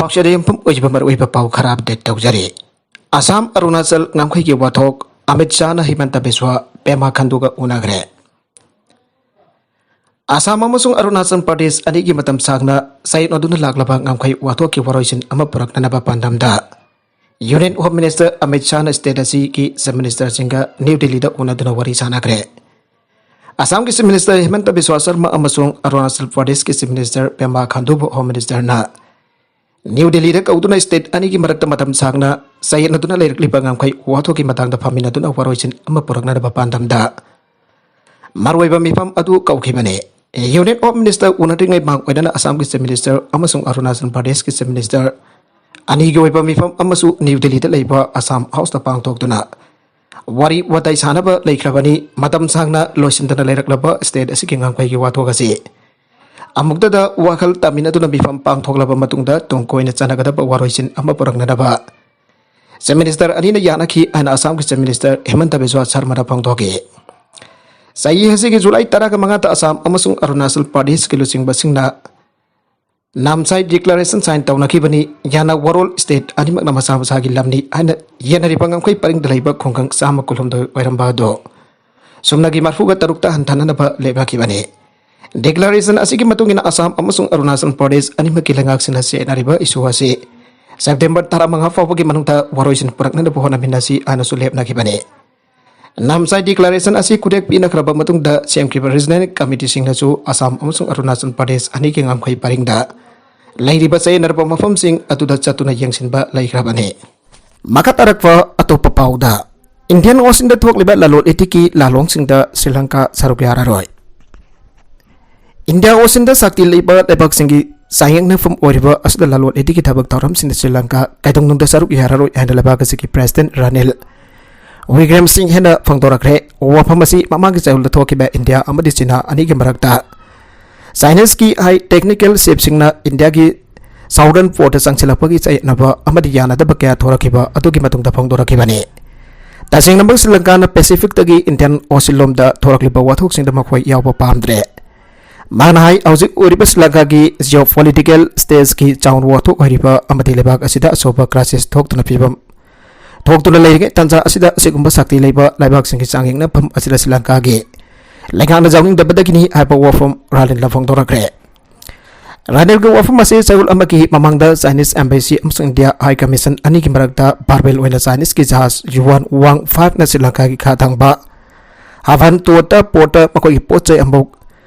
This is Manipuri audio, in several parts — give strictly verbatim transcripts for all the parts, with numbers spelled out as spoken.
ꯄꯥꯎꯆꯦꯗ ꯌꯨꯝꯐꯝ ꯑꯣꯏꯕ ꯃꯔꯨꯑꯣꯏꯕ ꯄꯥꯎ ꯈꯔ ꯑꯞꯗꯦꯠ ꯇꯧꯖꯔꯤ꯫ ꯑꯁꯥꯝ ꯑꯔꯨꯅꯥꯆꯜ ꯉꯝꯈꯩꯒꯤ ꯋꯥꯊꯣꯛ, ꯑꯃꯤꯠ ꯁꯥꯍꯅ ꯍꯤꯃꯟꯇ ꯕꯤꯁ꯭ꯋꯥ ꯄꯦꯃꯥ ꯈꯟꯗꯨꯒ ꯎꯅꯈ꯭ꯔꯦ꯫ ꯑꯁꯥꯝ ꯑꯃꯁꯨꯡ ꯑꯔꯨꯅꯥꯆꯜ ꯄ꯭ꯔꯗꯦꯁ ꯑꯅꯤꯒꯤ ꯃꯇꯝ ꯁꯥꯡꯅ ꯆꯌꯦꯠꯅꯗꯨꯅ ꯂꯥꯛꯂꯕ ꯉꯝꯈꯩ ꯋꯥꯊꯣꯛꯀꯤ ꯋꯥꯔꯣꯏꯁꯤꯟ ꯑꯃ ꯄꯨꯔꯛꯅꯅꯕ ꯄꯥꯟꯗꯝꯗ Union Home Minister ꯑꯃꯤꯠ ꯁꯥꯍꯅ state ꯑꯁꯤꯒꯤ Chief Ministerꯁꯤꯡꯒ ꯅ꯭ꯌꯨ ꯗꯤꯜꯂꯤꯗ ꯎꯅꯗꯨꯅ ꯋꯥꯔꯤ ꯁꯥꯅꯈ꯭ꯔꯦ꯫ ꯑꯁꯥꯝꯒꯤ Chief Minister ꯍꯤꯃꯟꯇ ꯕꯤꯁ꯭ꯋꯥ ꯁꯔꯃ ꯑꯃꯁꯨꯡ ꯑꯔꯨꯅꯥꯆꯜ ꯄ꯭ꯔꯗꯦꯁꯀꯤ Chief Minister ꯄꯦꯃꯥ ꯈꯟꯗꯨꯕꯨ Home Ministerꯅ ꯅ꯭ꯌꯨ ꯗꯤꯜꯂꯤꯗ ꯀꯧꯗꯨꯅ state ꯑꯅꯤꯒꯤ ꯃꯔꯛꯇ ꯃꯇꯝ ꯁꯥꯡꯅ ꯆꯌꯦꯠꯅꯗꯨꯅ ꯂꯩꯔꯛꯂꯤꯕ ꯉꯝꯈꯩ ꯋꯥꯊꯣꯛꯀꯤ ꯃꯇꯥꯡꯗ ꯐꯝꯃꯤꯟꯅꯗꯨꯅ ꯋꯥꯔꯣꯏꯁꯤꯟ ꯑꯃ ꯄꯨꯔꯛꯅꯅꯕ ꯄꯥꯟꯗꯝꯗ ꯃꯔꯨꯑꯣꯏꯕ ꯃꯤꯐꯝ ꯑꯗꯨ ꯀꯧꯈꯤꯕꯅꯤ꯫ Union Home Minister ꯎꯅꯗ꯭ꯔꯤꯉꯩ ꯃꯥꯡ ꯑꯣꯏꯅꯅ ꯑꯁꯥꯝꯒꯤ Chief Minister ꯑꯃꯁꯨꯡ ꯑꯔꯨꯅꯥꯆꯜ ꯄ꯭ꯔꯗꯦꯁꯀꯤ Chief Minister ꯑꯅꯤꯒꯤ ꯑꯣꯏꯕ ꯃꯤꯐꯝ ꯑꯃꯁꯨ ꯅ꯭ꯌꯨ ꯗꯤꯜꯂꯤꯗ ꯂꯩꯕ ꯑꯁꯥꯝ ꯍꯥꯎꯁꯇ ꯄꯥꯡꯊꯣꯛꯇꯨꯅ ꯋꯥꯔꯤ ꯋꯥꯇꯥꯏ ꯁꯥꯅꯕ ꯂꯩꯈ꯭ꯔꯕꯅꯤ꯫ ꯃꯇꯝ ꯁꯥꯡꯅ ꯂꯣꯏꯁꯤꯟꯗꯅ ꯂꯩꯔꯛꯂꯕ state ꯑꯁꯤꯒꯤ ꯉꯝꯈꯩꯒꯤ ꯋꯥꯊꯣꯛ ꯑꯁꯤ ꯑꯃꯨꯛꯇꯗ ꯋꯥꯈꯜ ꯇꯥꯃꯤꯟꯅꯗꯨꯅ ꯃꯤꯐꯝ ꯄꯥꯡꯊꯣꯛꯂꯕ ꯃꯇꯨꯡꯗ ꯇꯨꯡ ꯀꯣꯏꯅ ꯆꯠꯅꯒꯗꯕ ꯋꯥꯔꯣꯏꯁꯤꯟ ꯑꯃ ꯄꯨꯔꯛꯅꯅꯕ Chief Minister ꯑꯅꯤꯅ ꯌꯥꯅꯈꯤ ꯍꯥꯏꯅ ꯑꯁꯥꯝꯒꯤ Chief Minister ꯍꯤꯃꯟꯇ ꯕꯤꯁ꯭ꯋꯥ ꯁꯔꯃꯅ ꯐꯣꯡꯗꯣꯛꯈꯤ꯫ ꯆꯍꯤ ꯑꯁꯤꯒꯤ ꯖꯨꯂꯥꯏ ꯇꯔꯥꯃꯉꯥꯗ ꯑꯁꯥꯝ ꯑꯃꯁꯨꯡ ꯑꯔꯨꯅꯥꯆꯜ ꯄ꯭ꯔꯗꯦꯁꯀꯤ ꯂꯨꯆꯤꯡꯕꯁꯤꯡꯅ ꯅꯥꯝꯁꯥꯏ Declaration sign ꯇꯧꯅꯈꯤꯕꯅꯤ꯫ ꯌꯥꯅ ꯋꯥꯔꯣꯜ state ꯑꯅꯤꯃꯛꯅ ꯃꯁꯥ ꯃꯁꯥꯒꯤ ꯂꯝꯅꯤ ꯍꯥꯏꯅ ꯌꯦꯟꯅꯔꯤꯕ ꯉꯝꯈꯩ ꯄꯔꯤꯡꯗ ꯂꯩꯕ ꯈꯨꯡꯒꯪ ꯆꯥꯝꯃ ꯀꯨꯟꯍꯨꯝꯗꯣꯏ ꯑꯣꯏꯔꯝꯕ ꯑꯗꯨ ꯁꯨꯞꯅꯒꯤ ꯃꯔꯤꯐꯨꯒ ꯇꯔꯨꯛꯇ ꯍꯟꯊꯅꯅꯕ ꯂꯦꯞꯅꯈꯤꯕꯅꯤ꯫ Declaration ꯑꯁꯤꯒꯤ ꯃꯇꯨꯡ ꯏꯟꯅ ꯑꯁꯥꯝ ꯑꯃꯁꯨꯡ ꯑꯔꯨꯅꯥꯆꯜ ꯄ꯭ꯔꯗꯦꯁ ꯑꯅꯤꯃꯛꯀꯤ ꯂꯩꯉꯥꯛꯁꯤꯡꯅ ꯆꯦꯠꯅꯔꯤꯕ issue ꯑꯁꯤ September ꯇꯔꯥꯃꯉꯥ ꯐꯥꯎꯕꯒꯤ ꯃꯅꯨꯡꯗ ꯋꯥꯔꯣꯏꯁꯤꯟ ꯄꯨꯔꯛꯅꯅꯕ ꯍꯣꯠꯅꯃꯤꯟꯅꯁꯤ ꯍꯥꯏꯅꯁꯨ ꯂꯦꯞꯅꯈꯤꯕꯅꯤ꯫ ꯅꯥꯝꯁꯥꯏ Declaration ꯑꯁꯤ ꯈꯨꯗꯦꯛ ꯄꯤꯅꯈ꯭ꯔꯕ ꯃꯇꯨꯡꯗ ꯁꯦꯝꯈꯤꯕ Regional Committeeꯁꯤꯡꯅꯁꯨ ꯑꯁꯥꯝ ꯑꯃꯁꯨꯡ ꯑꯔꯨꯅꯥꯆꯜ ꯄ꯭ꯔꯗꯦꯁ ꯑꯅꯤꯒꯤ ꯉꯝꯈꯩ ꯄꯔꯤꯡꯗ ꯂꯩꯔꯤꯕ ꯆꯌꯦꯠꯅꯔꯕ ꯃꯐꯝꯁꯤꯡ ꯑꯗꯨꯗ ꯆꯠꯇꯨꯅ ꯌꯦꯡꯁꯤꯟꯕ ꯂꯩꯈ꯭ꯔꯕꯅꯤ꯫ ꯃꯈꯥ ꯇꯥꯔꯛꯄ ꯑꯇꯣꯞꯄ ꯄꯥꯎꯗ, Indian Oceanꯗ ꯊꯣꯛꯂꯤꯕ ꯂꯂꯣꯟ ꯏꯇꯤꯛꯀꯤ ꯂꯥꯂꯣꯡꯁꯤꯡꯗ ꯁ꯭ꯔꯤ ꯂꯪꯀꯥ ꯁꯔꯨꯛ ꯌꯥꯔꯔꯣꯏ꯫ India Oceanꯗ ꯁꯛꯇꯤ ꯂꯩꯕ ꯂꯩꯕꯥꯛꯁꯤꯡꯒꯤ ꯆꯥꯌꯦꯡꯅꯐꯝ ꯑꯣꯏꯔꯤꯕ ꯑꯁꯤꯗ ꯂꯂꯣꯟ ꯏꯇꯤꯛꯀꯤ ꯊꯕꯛ ꯊꯧꯔꯝꯁꯤꯡꯗ ꯁ꯭ꯔꯤ ꯂꯪꯀꯥ ꯀꯩꯗꯧꯅꯨꯡꯗ ꯁꯔꯨꯛ ꯌꯥꯔꯔꯣꯏ ꯍꯥꯏꯅ ꯂꯩꯕꯥꯛ ꯑꯁꯤꯒꯤ President ꯔꯥꯅꯤꯜ ꯋꯤꯀ꯭ꯔꯦꯝ ꯁꯤꯡꯍꯦꯅ ꯐꯣꯡꯗꯣꯔꯛꯈ꯭ꯔꯦ꯫ ꯋꯥꯐꯝ ꯑꯁꯤ ꯃꯃꯥꯡꯒꯤ ꯆꯌꯣꯜꯗ ꯊꯣꯛꯈꯤꯕ ꯏꯟꯗꯤꯌꯥ ꯑꯃꯗꯤ ꯆꯤꯅꯥ ꯑꯅꯤꯒꯤ ꯃꯔꯛꯇ Chinese ꯀꯤ high technical ship ꯁꯤꯡꯅ ꯏꯟꯗꯤꯌꯥꯒꯤ Southern port ꯇ ꯆꯪꯁꯤꯜꯂꯛꯄꯒꯤ ꯆꯌꯦꯠꯅꯕ ꯑꯃꯗꯤ ꯌꯥꯅꯗꯕ ꯀꯌꯥ ꯊꯣꯔꯛꯈꯤꯕ ꯑꯗꯨꯒꯤ ꯃꯇꯨꯡꯗ ꯐꯣꯡꯗꯣꯔꯛꯈꯤꯕꯅꯤ꯫ ꯇꯁꯦꯡꯅꯃꯛ ꯁ꯭ꯔꯤ ꯂꯪꯀꯥꯅ Pacific ꯇꯒꯤ Indian Ocean ꯂꯣꯝꯗ ꯊꯣꯔꯛꯂꯤꯕ ꯋꯥꯊꯣꯛꯁꯤꯡꯗ ꯃꯈꯣꯏ ꯌꯥꯎꯕ ꯄꯥꯝꯗ꯭ꯔꯦ꯫ ꯃꯍꯥꯛꯅ ꯍꯥꯏ, ꯍꯧꯖꯤꯛ ꯑꯣꯏꯔꯤꯕ ꯁ꯭ꯔꯤ ꯂꯪꯀꯥꯒꯤ geopolitical stageꯀꯤ ꯆꯥꯎꯅ ꯋꯥꯊꯣꯛ ꯑꯣꯏꯔꯤꯕ ꯑꯃꯗꯤ ꯂꯩꯕꯥꯛ ꯑꯁꯤꯗ ꯑꯆꯧꯕ crisis ꯊꯣꯛꯇꯨꯅ ꯐꯤꯕꯝ ꯊꯣꯛꯇꯨꯅ ꯂꯩꯔꯤꯉꯩ ꯇꯥꯟꯖꯥ ꯑꯁꯤꯗ ꯑꯁꯤꯒꯨꯝꯕ ꯁꯛꯇꯤ ꯂꯩꯕ ꯂꯩꯕꯥꯛꯁꯤꯡꯒꯤ ꯆꯥꯡꯌꯦꯡꯅꯐꯝ ꯑꯁꯤꯗ ꯁ꯭ꯔꯤ ꯂꯪꯀꯥꯒꯤ ꯂꯩꯉꯥꯛꯅ ꯌꯥꯎꯅꯤꯡꯗꯕꯗꯒꯤꯅꯤ ꯍꯥꯏꯕ ꯋꯥꯐꯝ ꯔꯥꯅꯤꯜꯅ ꯐꯣꯡꯗꯣꯔꯛꯈ꯭ꯔꯦ꯫ ꯔꯥꯅꯤꯜꯒꯤ ꯋꯥꯐꯝ ꯑꯁꯤ ꯆꯌꯣꯜ ꯑꯃꯒꯤ ꯃꯃꯥꯡꯗ Chinese embassy ꯑꯃꯁꯨꯡ India High Commission ꯑꯅꯤꯒꯤ ꯃꯔꯛꯇ verbal ꯑꯣꯏꯅ Chineseꯀꯤ ꯖꯍꯥꯖ Yuan Wang fiveꯅ ꯁ꯭ꯔꯤ ꯂꯪꯀꯥꯒꯤ ꯈꯥ ꯊꯪꯕ ꯍꯝꯕꯟꯇꯣꯇ portꯇ ꯃꯈꯣꯏꯒꯤ ꯄꯣꯠ ꯆꯩ ꯑꯃꯨꯛ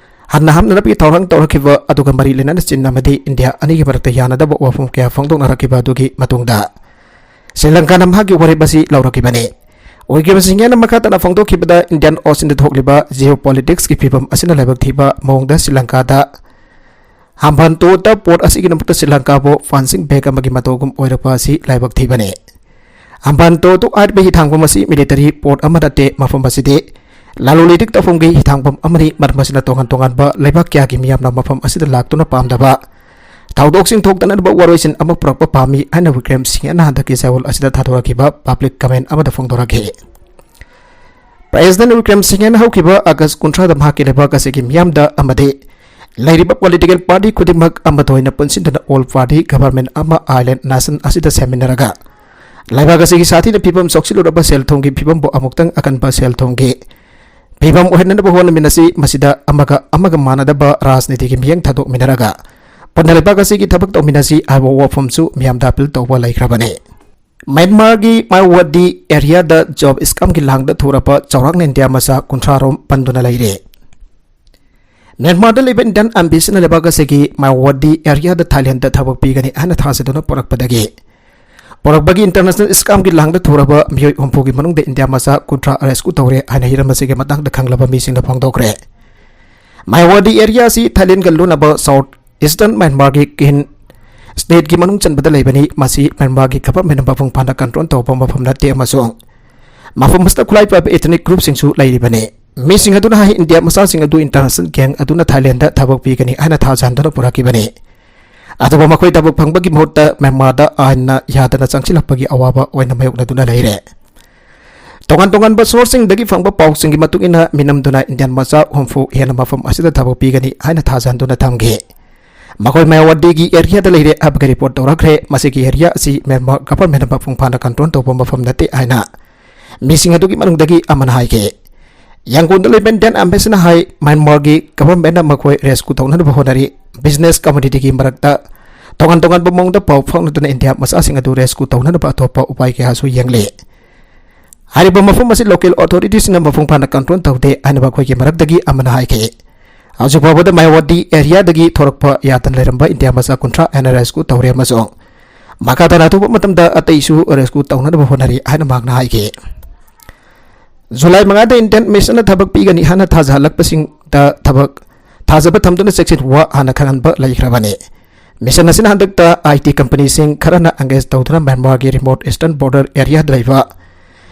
ꯍꯟꯅ ꯍꯥꯞꯅꯅꯕꯒꯤ ꯊꯧꯔꯥꯡ ꯇꯧꯔꯛꯈꯤꯕ ꯑꯗꯨꯒ ꯃꯔꯤ ꯂꯩꯅꯅ ꯆꯤꯟ ꯑꯃꯗꯤ ꯏꯟꯗꯤꯌꯥ ꯑꯅꯤꯒꯤ ꯃꯔꯛꯇ ꯌꯥꯅꯗꯕ ꯋꯥꯐꯝ ꯀꯌꯥ ꯐꯣꯡꯗꯣꯛꯅꯔꯛꯈꯤꯕ ꯑꯗꯨꯒꯤ ꯃꯇꯨꯡꯗ ꯁ꯭ꯔꯤ ꯂꯪꯀꯥꯅ ꯃꯍꯥꯛꯀꯤ ꯋꯥꯔꯦꯞ ꯑꯁꯤ ꯂꯧꯔꯛꯈꯤꯕꯅꯤ꯫ ꯋꯤꯀ꯭ꯔꯦꯝꯁꯤꯡꯍꯦꯅ ꯃꯈꯥ ꯇꯥꯅ ꯐꯣꯡꯗꯣꯛꯈꯤꯕꯗ, Indian Oceanꯗ ꯊꯣꯛꯂꯤꯕ geopoliticsꯀꯤ ꯐꯤꯕꯝ ꯑꯁꯤꯅ ꯂꯥꯏꯕꯛ ꯊꯤꯕ ꯃꯑꯣꯡꯗ ꯁ꯭ꯔꯤ ꯂꯪꯀꯥꯗ ꯍꯝꯕꯟꯇꯣꯇ port ꯑꯁꯤꯒꯤꯗꯃꯛꯇ ꯁ꯭ꯔꯤ ꯂꯪꯀꯥꯕꯨ punching bag ꯑꯃꯒꯤ ꯃꯇꯧꯒꯨꯝ ꯑꯣꯏꯔꯛꯄ ꯑꯁꯤ ꯂꯥꯏꯕꯛ ꯊꯤꯕꯅꯤ꯫ ꯍꯝꯕꯟꯇꯣꯇ ꯍꯥꯏꯔꯤꯕ ꯍꯤꯊꯥꯡꯐꯝ ꯑꯁꯤ military port ꯑꯃ ꯅꯠꯇꯦ, ꯃꯐꯝ ꯑꯁꯤꯗꯤ ꯂꯂꯣꯟ ꯏꯇꯤꯛ ꯇꯧꯐꯝꯒꯤ ꯍꯤꯊꯥꯡꯐꯝ ꯑꯃꯅꯤ꯫ ꯃꯔꯝ ꯑꯁꯤꯅ ꯇꯣꯉꯥꯟ ꯇꯣꯉꯥꯟꯕ ꯂꯩꯕꯥꯛ ꯀꯌꯥꯒꯤ ꯃꯤꯌꯥꯝꯅ ꯃꯐꯝ ꯑꯁꯤꯗ ꯂꯥꯛꯇꯨꯅ ꯄꯥꯝꯗꯕ ꯊꯧꯗꯣꯛꯁꯤꯡ ꯊꯣꯛꯇꯅꯕ ꯋꯥꯔꯣꯏꯁꯤꯟ ꯑꯃ ꯄꯨꯔꯛꯄ ꯄꯥꯝꯃꯤ ꯍꯥꯏꯅ ꯋꯤꯀ꯭ꯔꯦꯝꯁꯤꯡꯍꯦꯅ ꯍꯟꯗꯛꯀꯤ ꯆꯌꯣꯜ ꯑꯁꯤꯗ ꯊꯥꯗꯣꯔꯛꯈꯤꯕ public comment ꯑꯃꯗ ꯐꯣꯡꯗꯣꯔꯛꯈꯤ꯫ President ꯋꯤꯀ꯭ꯔꯦꯝꯁꯤꯡꯍꯦꯅ ꯍꯧꯈꯤꯕ August ꯀꯨꯟꯊ꯭ꯔꯥꯗ ꯃꯍꯥꯛꯀꯤ ꯂꯩꯕꯥꯛ ꯑꯁꯤꯒꯤ ꯃꯤꯌꯥꯝꯗ ꯑꯃꯗꯤ ꯂꯩꯔꯤꯕ political party ꯈꯨꯗꯤꯡꯃꯛ ꯑꯃꯠꯇ ꯑꯣꯏꯅ ꯄꯨꯟꯁꯤꯟꯗꯨꯅ all party government ꯑꯃ island nation ꯑꯁꯤꯗ ꯁꯦꯝꯃꯤꯟꯅꯔꯒ ꯂꯩꯕꯥꯛ ꯑꯁꯤꯒꯤ ꯁꯥꯊꯤꯅ ꯐꯤꯕꯝ ꯁꯣꯛꯆꯤꯜꯂꯨꯔꯕ ꯁꯦꯜ ꯊꯨꯝꯒꯤ ꯐꯤꯕꯝꯕꯨ ꯑꯃꯨꯛꯇꯪ ꯑꯀꯟꯕ ꯁꯦꯜ ꯊꯨꯝꯒꯤ ꯐꯤꯕꯝ ꯑꯣꯏꯍꯟꯅꯕ ꯍꯣꯠꯅꯃꯤꯟꯅꯁꯤ꯫ ꯃꯁꯤꯗ ꯑꯃꯒ ꯑꯃꯒ ꯃꯥꯟꯅꯗꯕ ꯔꯥꯖꯅꯤꯇꯤꯒꯤ ꯃꯤꯠꯌꯦꯡ ꯊꯥꯗꯣꯛꯃꯤꯟꯅꯔꯒ ꯄꯨꯟꯅ ꯂꯩꯕꯥꯛ ꯑꯁꯤꯒꯤ ꯊꯕꯛ ꯇꯧꯃꯤꯟꯅꯁꯤ ꯍꯥꯏꯕ ꯋꯥꯐꯝꯁꯨ ꯃꯤꯌꯥꯝꯗ appeal ꯇꯧꯕ ꯂꯩꯈ꯭ꯔꯕꯅꯤ꯫ ꯃ꯭ꯌꯥꯟꯃꯥꯔꯒꯤ ꯃꯥꯌꯣꯋꯥꯗꯤ areaꯗ job scamꯒꯤ ꯂꯥꯡꯗ ꯊꯨꯔꯕ ꯆꯥꯎꯔꯥꯛꯅ ꯏꯟꯗꯤꯌꯥ ꯃꯆꯥ ꯀꯨꯟꯊ꯭ꯔꯥ ꯔꯣꯝ ꯄꯟꯗꯨꯅ ꯂꯩꯔꯦ꯫ ꯃ꯭ꯌꯥꯟꯃꯥꯔꯗ ꯂꯩꯕ Indian embassyꯅ ꯂꯩꯕꯥꯛ ꯑꯁꯤꯒꯤ ꯃꯥꯌꯣꯋꯥꯗꯤ areaꯗ Thailandꯗ ꯊꯕꯛ ꯄꯤꯒꯅꯤ ꯍꯥꯏꯅ ꯊꯥꯖꯗꯨꯅ ꯄꯨꯔꯛꯄꯗꯒꯤ ꯄꯨꯔꯛꯄꯒꯤ international scamꯒꯤ ꯂꯥꯡꯗ ꯊꯨꯔꯕ ꯃꯤꯑꯣꯏ ꯍꯨꯝꯐꯨꯒꯤ ꯃꯅꯨꯡꯗ ꯏꯟꯗꯤꯌꯥ ꯃꯆꯥ ꯀꯨꯟꯊ꯭ꯔꯥ arrest ꯇꯧꯔꯦ ꯍꯥꯏꯅ ꯍꯤꯔꯝ ꯑꯁꯤꯒꯤ ꯃꯇꯥꯡꯗ ꯈꯪꯂꯕ ꯃꯤꯁꯤꯡꯅ ꯐꯣꯡꯗꯣꯛꯈ꯭ꯔꯦ꯫ ꯃꯥꯌꯣꯋꯥꯗꯤ area ꯑꯁꯤ Thailandꯒ ꯂꯣꯟꯅꯕ South Eastern ꯃ꯭ꯌꯥꯟꯃꯥꯔꯒꯤ ꯀꯤꯟ stateꯀꯤ ꯃꯅꯨꯡ ꯆꯟꯕꯗ ꯂꯩꯕꯅꯤ꯫ ꯃꯁꯤ ꯃ꯭ꯌꯥꯟꯃꯥꯔꯒꯤ governmentꯅ ꯃꯄꯨꯡ ꯐꯥꯅ control ꯇꯧꯕ ꯃꯐꯝ ꯅꯠꯇꯦ ꯑꯃꯁꯨꯡ ꯃꯐꯝ ꯑꯁꯤꯗ ꯈꯨꯠꯂꯥꯏ ꯄꯥꯏꯕ ethnic groupꯁꯤꯡꯁꯨ ꯂꯩꯔꯤꯕꯅꯤ꯫ ꯃꯤꯁꯤꯡ ꯑꯗꯨꯅ ꯍꯥꯏ, ꯏꯟꯗꯤꯌꯥ ꯃꯆꯥꯁꯤꯡ ꯑꯗꯨ international gang ꯑꯗꯨꯅ Thailandꯗ ꯊꯕꯛ ꯄꯤꯒꯅꯤ ꯍꯥꯏꯅ ꯊꯥꯖꯍꯟꯗꯨꯅ ꯄꯨꯔꯛꯈꯤꯕꯅꯤ꯫ ꯑꯗꯨꯕꯨ ꯃꯈꯣꯏ ꯊꯕꯛ ꯐꯪꯕꯒꯤ ꯃꯍꯨꯠꯇ ꯃ꯭ꯌꯥꯟꯃꯥꯔꯗ ꯑꯥꯏꯟꯅ ꯌꯥꯗꯅ ꯆꯪꯁꯤꯜꯂꯛꯄꯒꯤ ꯑꯋꯥꯕ ꯑꯣꯏꯅ ꯃꯥꯌꯣꯛꯅꯗꯨꯅ ꯂꯩꯔꯦ꯫ ꯇꯣꯉꯥꯟ ꯇꯣꯉꯥꯟꯕ ꯁꯣꯔꯁꯁꯤꯡꯗꯒꯤ ꯐꯪꯕ ꯄꯥꯎꯁꯤꯡꯒꯤ ꯃꯇꯨꯡ ꯏꯟꯅ, ꯃꯤꯅꯝꯗꯨꯅ ꯏꯟꯗꯤꯌꯥꯟ ꯃꯆꯥ ꯍꯨꯝꯐꯨ ꯍꯦꯟꯅ ꯃꯐꯝ ꯑꯁꯤꯗ ꯊꯕꯛ ꯄꯤꯒꯅꯤ ꯍꯥꯏꯅ ꯊꯥꯖꯍꯟꯗꯨꯅ ꯊꯝꯈꯤ꯫ ꯃꯈꯣꯏ ꯃꯥꯌꯥꯋꯥꯇꯤꯒꯤ ꯑꯦꯔꯤꯌꯥꯗ ꯂꯩꯔꯦ ꯍꯥꯏꯕꯒꯤ ꯔꯤꯄꯣꯔꯠ ꯇꯧꯔꯛꯈ꯭ꯔꯦ꯫ ꯃꯁꯤꯒꯤ ꯑꯦꯔꯤꯌꯥ ꯑꯁꯤ ꯃ꯭ꯌꯥꯟꯃꯥꯔ ꯒꯚꯔꯟꯃꯦꯟꯠꯅ ꯃꯄꯨꯡ ꯐꯥꯅ ꯀꯟꯇ꯭ꯔꯣꯜ ꯇꯧꯕ ꯃꯐꯝ ꯅꯠꯇꯦ ꯍꯥꯏꯅ ꯃꯤꯁꯤꯡ ꯑꯗꯨꯒꯤ ꯃꯅꯨꯡꯗꯒꯤ ꯑꯃꯅ ꯍꯥꯏꯈꯤ꯫ ꯌꯥꯡꯒꯣꯟꯗ ꯂꯩꯕ ꯏꯟꯗꯤꯌꯟ ꯑꯦꯝꯕꯦꯁꯤꯅ ꯍꯥꯏ, ꯃ꯭ꯌꯥꯟꯃꯥꯔꯒꯤ ꯒꯚꯔꯟꯃꯦꯟꯠꯅ ꯃꯈꯣꯏ ꯔꯦꯁꯀ꯭ꯌꯨ ꯇꯧꯅꯅꯕ ꯍꯣꯠꯅꯔꯤ꯫ ꯕꯤꯖꯤꯅꯦꯁ ꯀꯝꯃ꯭ꯌꯨꯅꯤꯇꯤꯒꯤ ꯃꯔꯛꯇ ꯇꯣꯉꯥꯟ ꯇꯣꯉꯥꯟꯕ ꯃꯑꯣꯡꯗ ꯄꯥꯎ ꯐꯥꯎꯅꯗꯨꯅ ꯏꯟꯗꯤꯌꯥ ꯃꯆꯥꯁꯤꯡ ꯑꯗꯨ ꯔꯦꯁꯀ꯭ꯌꯨ ꯇꯧꯅꯅꯕ ꯑꯇꯣꯞꯄ ꯎꯄꯥꯏ ꯀꯌꯥꯁꯨ ꯌꯦꯡꯂꯤ꯫ ꯍꯥꯏꯔꯤꯕ ꯃꯐꯝ ꯑꯁꯤ ꯂꯣꯀꯦꯜ ꯑꯣꯊꯣꯔꯤꯇꯤꯁꯤꯡꯅ ꯃꯄꯨꯡ ꯐꯥꯅ ꯀꯟꯇ꯭ꯔꯣꯜ ꯇꯧꯗꯦ ꯍꯥꯏꯅ ꯃꯈꯣꯏꯒꯤ ꯃꯔꯛꯇꯒꯤ ꯑꯃꯅ ꯍꯥꯏꯈꯤ꯫ ꯍꯧꯖꯤꯛ ꯐꯥꯎꯕꯗ ꯃꯥꯌꯥꯋꯥꯇꯤ ꯑꯦꯔꯤꯌꯥꯗꯒꯤ ꯊꯣꯔꯛꯄ ꯌꯥꯗꯅ ꯂꯩꯔꯝꯕ ꯏꯟꯗꯤꯌꯥ ꯃꯆꯥ ꯀꯨꯟꯊ꯭ꯔꯥ ꯍꯦꯟꯅ ꯔꯦꯁꯀ꯭ꯌꯨ ꯇꯧꯔꯦ ꯑꯃꯁꯨꯡ ꯃꯈꯥ ꯇꯥꯅ ꯑꯊꯨꯕ ꯃꯇꯝꯗ ꯑꯇꯩꯁꯨ ꯔꯦꯁꯀ꯭ꯌꯨ ꯇꯧꯅꯅꯕ ꯍꯣꯠꯅꯔꯤ ꯍꯥꯏꯅ ꯃꯍꯥꯛꯅ ꯍꯥꯏꯈꯤ꯫ ꯖꯨꯂꯥꯏ ꯃꯉꯥꯗ ꯏꯟꯗꯤꯌꯟ ꯃꯤꯁꯟꯅ ꯊꯕꯛ ꯄꯤꯒꯅꯤ ꯍꯥꯏꯅ ꯊꯥꯖꯍꯜꯂꯛꯄꯁꯤꯡꯗ ꯊꯕꯛ ꯊꯥꯖꯕ ꯊꯝꯗꯨꯅ ꯆꯦꯛꯁꯤꯟ ꯋꯥ ꯍꯥꯟꯅ ꯈꯪꯍꯟꯕ ꯂꯩꯈ꯭ꯔꯕꯅꯤ꯫ ꯃꯤꯁꯟ ꯑꯁꯤꯅ ꯍꯟꯗꯛꯇ ꯑꯥꯏ ꯇꯤ ꯀꯝꯄꯅꯤꯁꯤꯡ ꯈꯔꯅ ꯑꯦꯡꯒꯦꯖ ꯇꯧꯗꯨꯅ ꯃ꯭ꯌꯥꯟꯃꯥꯔꯒꯤ ꯔꯤꯃꯣꯠ ꯏꯁꯇꯔꯟ ꯕꯣꯔꯗꯔ ꯑꯦꯔꯤꯌꯥꯗ ꯂꯩꯕ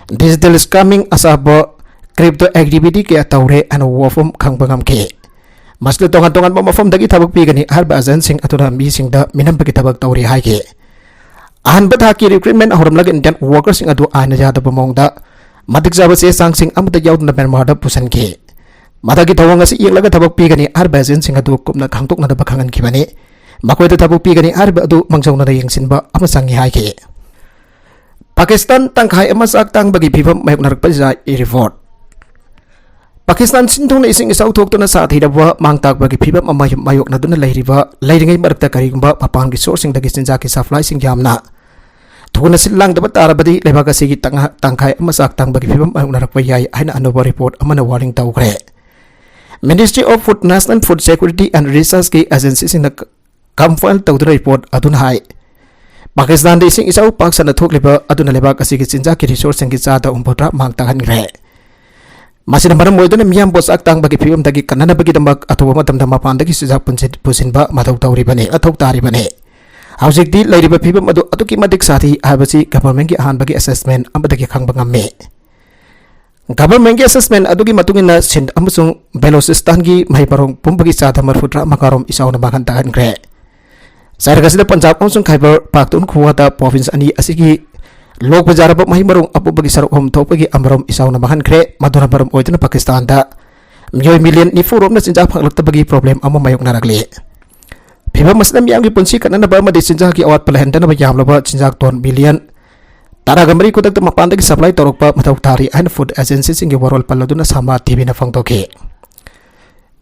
ꯗꯤꯖꯤꯇꯦꯜ ꯁ꯭ꯀꯦꯃꯤꯡ ꯑꯆꯥꯕ ꯀ꯭ꯔꯤꯞꯇꯣ ꯑꯦꯛꯇꯤꯚꯤꯇꯤ ꯀꯌꯥ ꯇꯧꯔꯦ ꯍꯥꯏꯅ ꯋꯥꯐꯝ ꯈꯪꯕ ꯉꯝꯈꯤ꯫ ꯃꯁꯤꯗ ꯇꯣꯉꯥꯟ ꯇꯣꯉꯥꯟꯕ ꯃꯐꯝꯗꯒꯤ ꯊꯕꯛ ꯄꯤꯒꯅꯤ ꯍꯥꯏꯔꯤꯕ ꯑꯦꯖꯦꯟꯁꯤꯡ ꯑꯗꯨꯅ ꯃꯤꯁꯤꯡꯗ ꯃꯤꯅꯝꯕꯒꯤ ꯊꯕꯛ ꯇꯧꯔꯤ ꯍꯥꯏꯈꯤ꯫ ꯑꯍꯥꯟꯕ ꯊꯥꯛꯀꯤ ꯔꯤꯀ꯭ꯔꯨꯠꯃꯦꯟ ꯍꯧꯔꯝꯂꯒ ꯏꯟꯗꯤꯌꯟ ꯋꯥꯔꯀꯔꯁꯤꯡ ꯑꯗꯨ ꯑꯥꯏꯟꯅ ꯌꯥꯗꯕ ꯃꯑꯣꯡꯗ ꯃꯇꯤꯛ ꯆꯥꯕ ꯆꯦ ꯆꯥꯡꯁꯤꯡ ꯑꯃꯠꯇ ꯌꯥꯎꯗꯅ ꯃ꯭ꯌꯥꯟꯃꯥꯔꯗ ꯄꯨꯁꯤꯟꯈꯤ꯫ ꯃꯊꯛꯀꯤ ꯊꯧꯑꯣꯡ ꯑꯁꯤ ꯌꯦꯡꯂꯒ ꯊꯕꯛ ꯄꯤꯒꯅꯤ ꯍꯥꯏꯔꯤꯕ ꯑꯦꯖꯦꯟꯁꯤꯡ ꯑꯗꯨ ꯀꯨꯞꯅ ꯈꯪꯗꯣꯛꯅꯗꯕ ꯈꯪꯍꯟꯈꯤꯕꯅꯤ꯫ ꯃꯈꯣꯏꯗ ꯊꯕꯛ ꯄꯤꯒꯅꯤ ꯍꯥꯏꯔꯤꯕ ꯑꯗꯨ ꯃꯥꯡꯖꯧꯅꯅ ꯌꯦꯡꯁꯤꯟꯕ ꯑꯃ ꯆꯪꯏ ꯍꯥꯏꯈꯤ꯫ ꯄꯥꯀꯤꯁꯇꯥꯟ ꯇꯪꯈꯥꯏ ꯑꯃ ꯆꯥꯛ ꯇꯥꯡꯕꯒꯤ ꯐꯤꯕꯝ ꯃꯥꯌꯣꯛꯅꯔꯛꯄ ꯔꯤꯄꯣꯔꯠ꯫ ꯄꯥꯀꯤꯁꯇꯥꯟ ꯁꯤꯟ ꯊꯨꯡꯅ ꯏꯁꯤꯡ ꯏꯆꯥꯎ ꯊꯣꯛꯇꯨꯅ ꯁꯥꯊꯤꯔꯕ ꯃꯥꯡ ꯇꯥꯛꯄꯒꯤ ꯐꯤꯕꯝ ꯑꯃ ꯃꯥꯌꯣꯛꯅꯗꯨꯅ ꯂꯩꯔꯤꯕ, ꯂꯩꯔꯤꯉꯩ ꯃꯔꯛꯇ ꯀꯔꯤꯒꯨꯝꯕ ꯃꯄꯥꯟꯒꯤ ꯁꯣꯔꯁꯁꯤꯡꯗꯒꯤ ꯆꯤꯟꯖꯥꯛꯀꯤ ꯁꯄ꯭ꯂꯥꯏꯁꯤꯡ ꯌꯥꯝꯅ ꯊꯨꯅ ꯁꯤꯜ ꯂꯥꯡꯗꯕ ꯇꯥꯔꯕꯗꯤ ꯂꯩꯕꯥꯛ ꯑꯁꯤꯒꯤ ꯇꯪ-, ꯇꯪꯈꯥꯏ ꯑꯃ ꯆꯥꯛ ꯇꯥꯡꯕꯒꯤ ꯐꯤꯕꯝ ꯃꯥꯌꯣꯛꯅꯔꯛꯄ ꯌꯥꯏ ꯍꯥꯏꯅ ꯑꯅꯧꯕ ꯔꯤꯄꯣꯔꯠ ꯑꯃꯅ ꯋꯥꯔꯅꯤꯡ ꯇꯧꯈ꯭ꯔꯦ꯫ Ministry of Food, National Food Security and Researchꯀꯤ ꯑꯦꯖꯦꯟꯁꯤꯁꯤꯡꯅ ꯀꯝꯄꯥꯏꯜ ꯇꯧꯗꯨꯅ ꯔꯤꯄꯣꯔꯠ ꯑꯗꯨꯅ ꯍꯥꯏ, ꯄꯥꯀꯤꯁꯇꯥꯟꯗ ꯏꯁꯤꯡ ꯏꯆꯥꯎ ꯄꯥꯛ ꯁꯟꯅ ꯊꯣꯛꯂꯤꯕ ꯑꯗꯨꯅ ꯂꯩꯕꯥꯛ ꯑꯁꯤꯒꯤ ꯆꯤꯟꯖꯥꯛꯀꯤ ꯔꯤꯁꯣꯔꯁꯁꯤꯡꯒꯤ ꯆꯥꯗ ꯍꯨꯝꯐꯨꯇꯔꯥ ꯃꯥꯡ ꯇꯥꯛꯍꯟꯈ꯭ꯔꯦ꯫ ꯃꯁꯤꯅ ꯃꯔꯝ ꯑꯣꯏꯗꯨꯅ ꯃꯤꯌꯥꯝꯕꯨ ꯆꯥꯛ ꯇꯥꯡꯕꯒꯤ ꯐꯤꯕꯝꯗꯒꯤ ꯀꯟꯅꯅꯕꯒꯤꯗꯃꯛ ꯑꯊꯨꯕ ꯃꯇꯝꯗ ꯃꯄꯥꯟꯗꯒꯤ ꯆꯤꯟꯖꯥꯛ ꯄꯨꯟꯁꯤꯟ-, ꯄꯨꯁꯤꯟꯕ ꯃꯊꯧ ꯇꯧꯔꯤꯕꯅꯤ, ꯃꯊꯧ ꯇꯥꯔꯤꯕꯅꯤ꯫ ꯍꯧꯖꯤꯛꯇꯤ ꯂꯩꯔꯤꯕ ꯐꯤꯕꯝ ꯑꯗꯨ ꯑꯗꯨꯛꯀꯤ ꯃꯇꯤꯛ ꯁꯥꯊꯤ ꯍꯥꯏꯕꯁꯤ ꯒꯚꯔꯟꯃꯦꯟꯠꯀꯤ ꯑꯍꯥꯟꯕꯒꯤ ꯑꯦꯁꯦꯁꯃꯦꯟꯠ ꯑꯃꯗꯒꯤ ꯈꯪꯕ ꯉꯝꯃꯤ꯫ ꯒꯚꯔꯟꯃꯦꯟꯠꯀꯤ ꯑꯦꯁꯦꯁꯃꯦꯟꯠ ꯑꯗꯨꯒꯤ ꯃꯇꯨꯡ ꯏꯟꯅ ꯁꯤꯟꯙ ꯑꯃꯁꯨꯡ ꯕꯦꯂꯣꯆꯤꯁꯇꯥꯟꯒꯤ ꯃꯍꯩ ꯃꯔꯣꯡ ꯄꯨꯝꯕꯒꯤ ꯆꯥꯗ ꯃꯔꯤꯐꯨꯇꯔꯥ ꯃꯉꯥꯔꯣꯝ ꯏꯆꯥꯎꯅ ꯃꯥꯡꯍꯟ ꯇꯥꯛꯍꯟꯈ꯭ꯔꯦ꯫ ꯆꯩꯔꯛ ꯑꯁꯤꯗ ꯄꯟꯖꯥꯕ ꯑꯃꯁꯨꯡ ꯈꯥꯏꯕꯔ ꯄꯥꯈꯇꯨꯟꯈ꯭ꯋꯥꯗ ꯄ꯭ꯔꯣꯚꯤꯟꯁ ꯑꯅꯤ ꯑꯁꯤꯒꯤ ꯂꯣꯛꯄ ꯌꯥꯔꯕ ꯃꯍꯩ ꯃꯔꯣꯡ ꯑꯄꯨꯝꯕꯒꯤ ꯁꯔꯨꯛ ꯑꯍꯨꯝ ꯊꯣꯛꯄꯒꯤ ꯑꯃꯔꯣꯝ ꯏꯆꯥꯎꯅ ꯃꯥꯡꯍꯟꯈ꯭ꯔꯦ꯫ ꯃꯗꯨꯅ ꯃꯔꯝ ꯑꯣꯏꯗꯨꯅ ꯄꯥꯀꯤꯁꯇꯥꯟꯗ ꯃꯤꯑꯣꯏ ꯃꯤꯂꯤꯌꯟ ꯅꯤꯐꯨ ꯔꯣꯝꯅ ꯆꯤꯟꯖꯥꯛ ꯐꯪꯂꯛꯇꯕꯒꯤ ꯄ꯭ꯔꯣꯕ꯭ꯂꯦꯝ ꯑꯃ ꯃꯥꯌꯣꯛꯅꯔꯛꯂꯤ꯫ ꯐꯤꯚꯝ ꯑꯁꯤꯅ ꯃꯤꯌꯥꯝꯒꯤ ꯄꯨꯟꯁꯤ ꯀꯟꯅꯅꯕ ꯑꯃꯗꯤ ꯆꯤꯟꯖꯥꯛꯀꯤ ꯑꯋꯥꯠꯄ ꯂꯩꯍꯟꯗꯅꯕ ꯌꯥꯝꯂꯕ ꯆꯤꯟꯖꯥꯛ ꯇꯣꯟ ꯕꯤꯂꯤꯌꯟ ꯇꯔꯥꯒ ꯃꯔꯤ ꯈꯨꯗꯛꯇ ꯃꯄꯥꯟꯗꯒꯤ ꯁꯄ꯭ꯂꯥꯏ ꯇꯧꯔꯛꯄ ꯃꯊꯧ ꯇꯥꯔꯤ ꯍꯥꯏꯅ ꯐꯨꯗ ꯑꯦꯖꯦꯟꯁꯤꯁꯤꯡꯒꯤ ꯋꯥꯔꯣꯜ ꯄꯜꯂꯗꯨꯅ ꯁꯃꯥ ꯇꯤꯚꯤꯅ ꯐꯣꯡꯗꯣꯛꯈꯤ꯫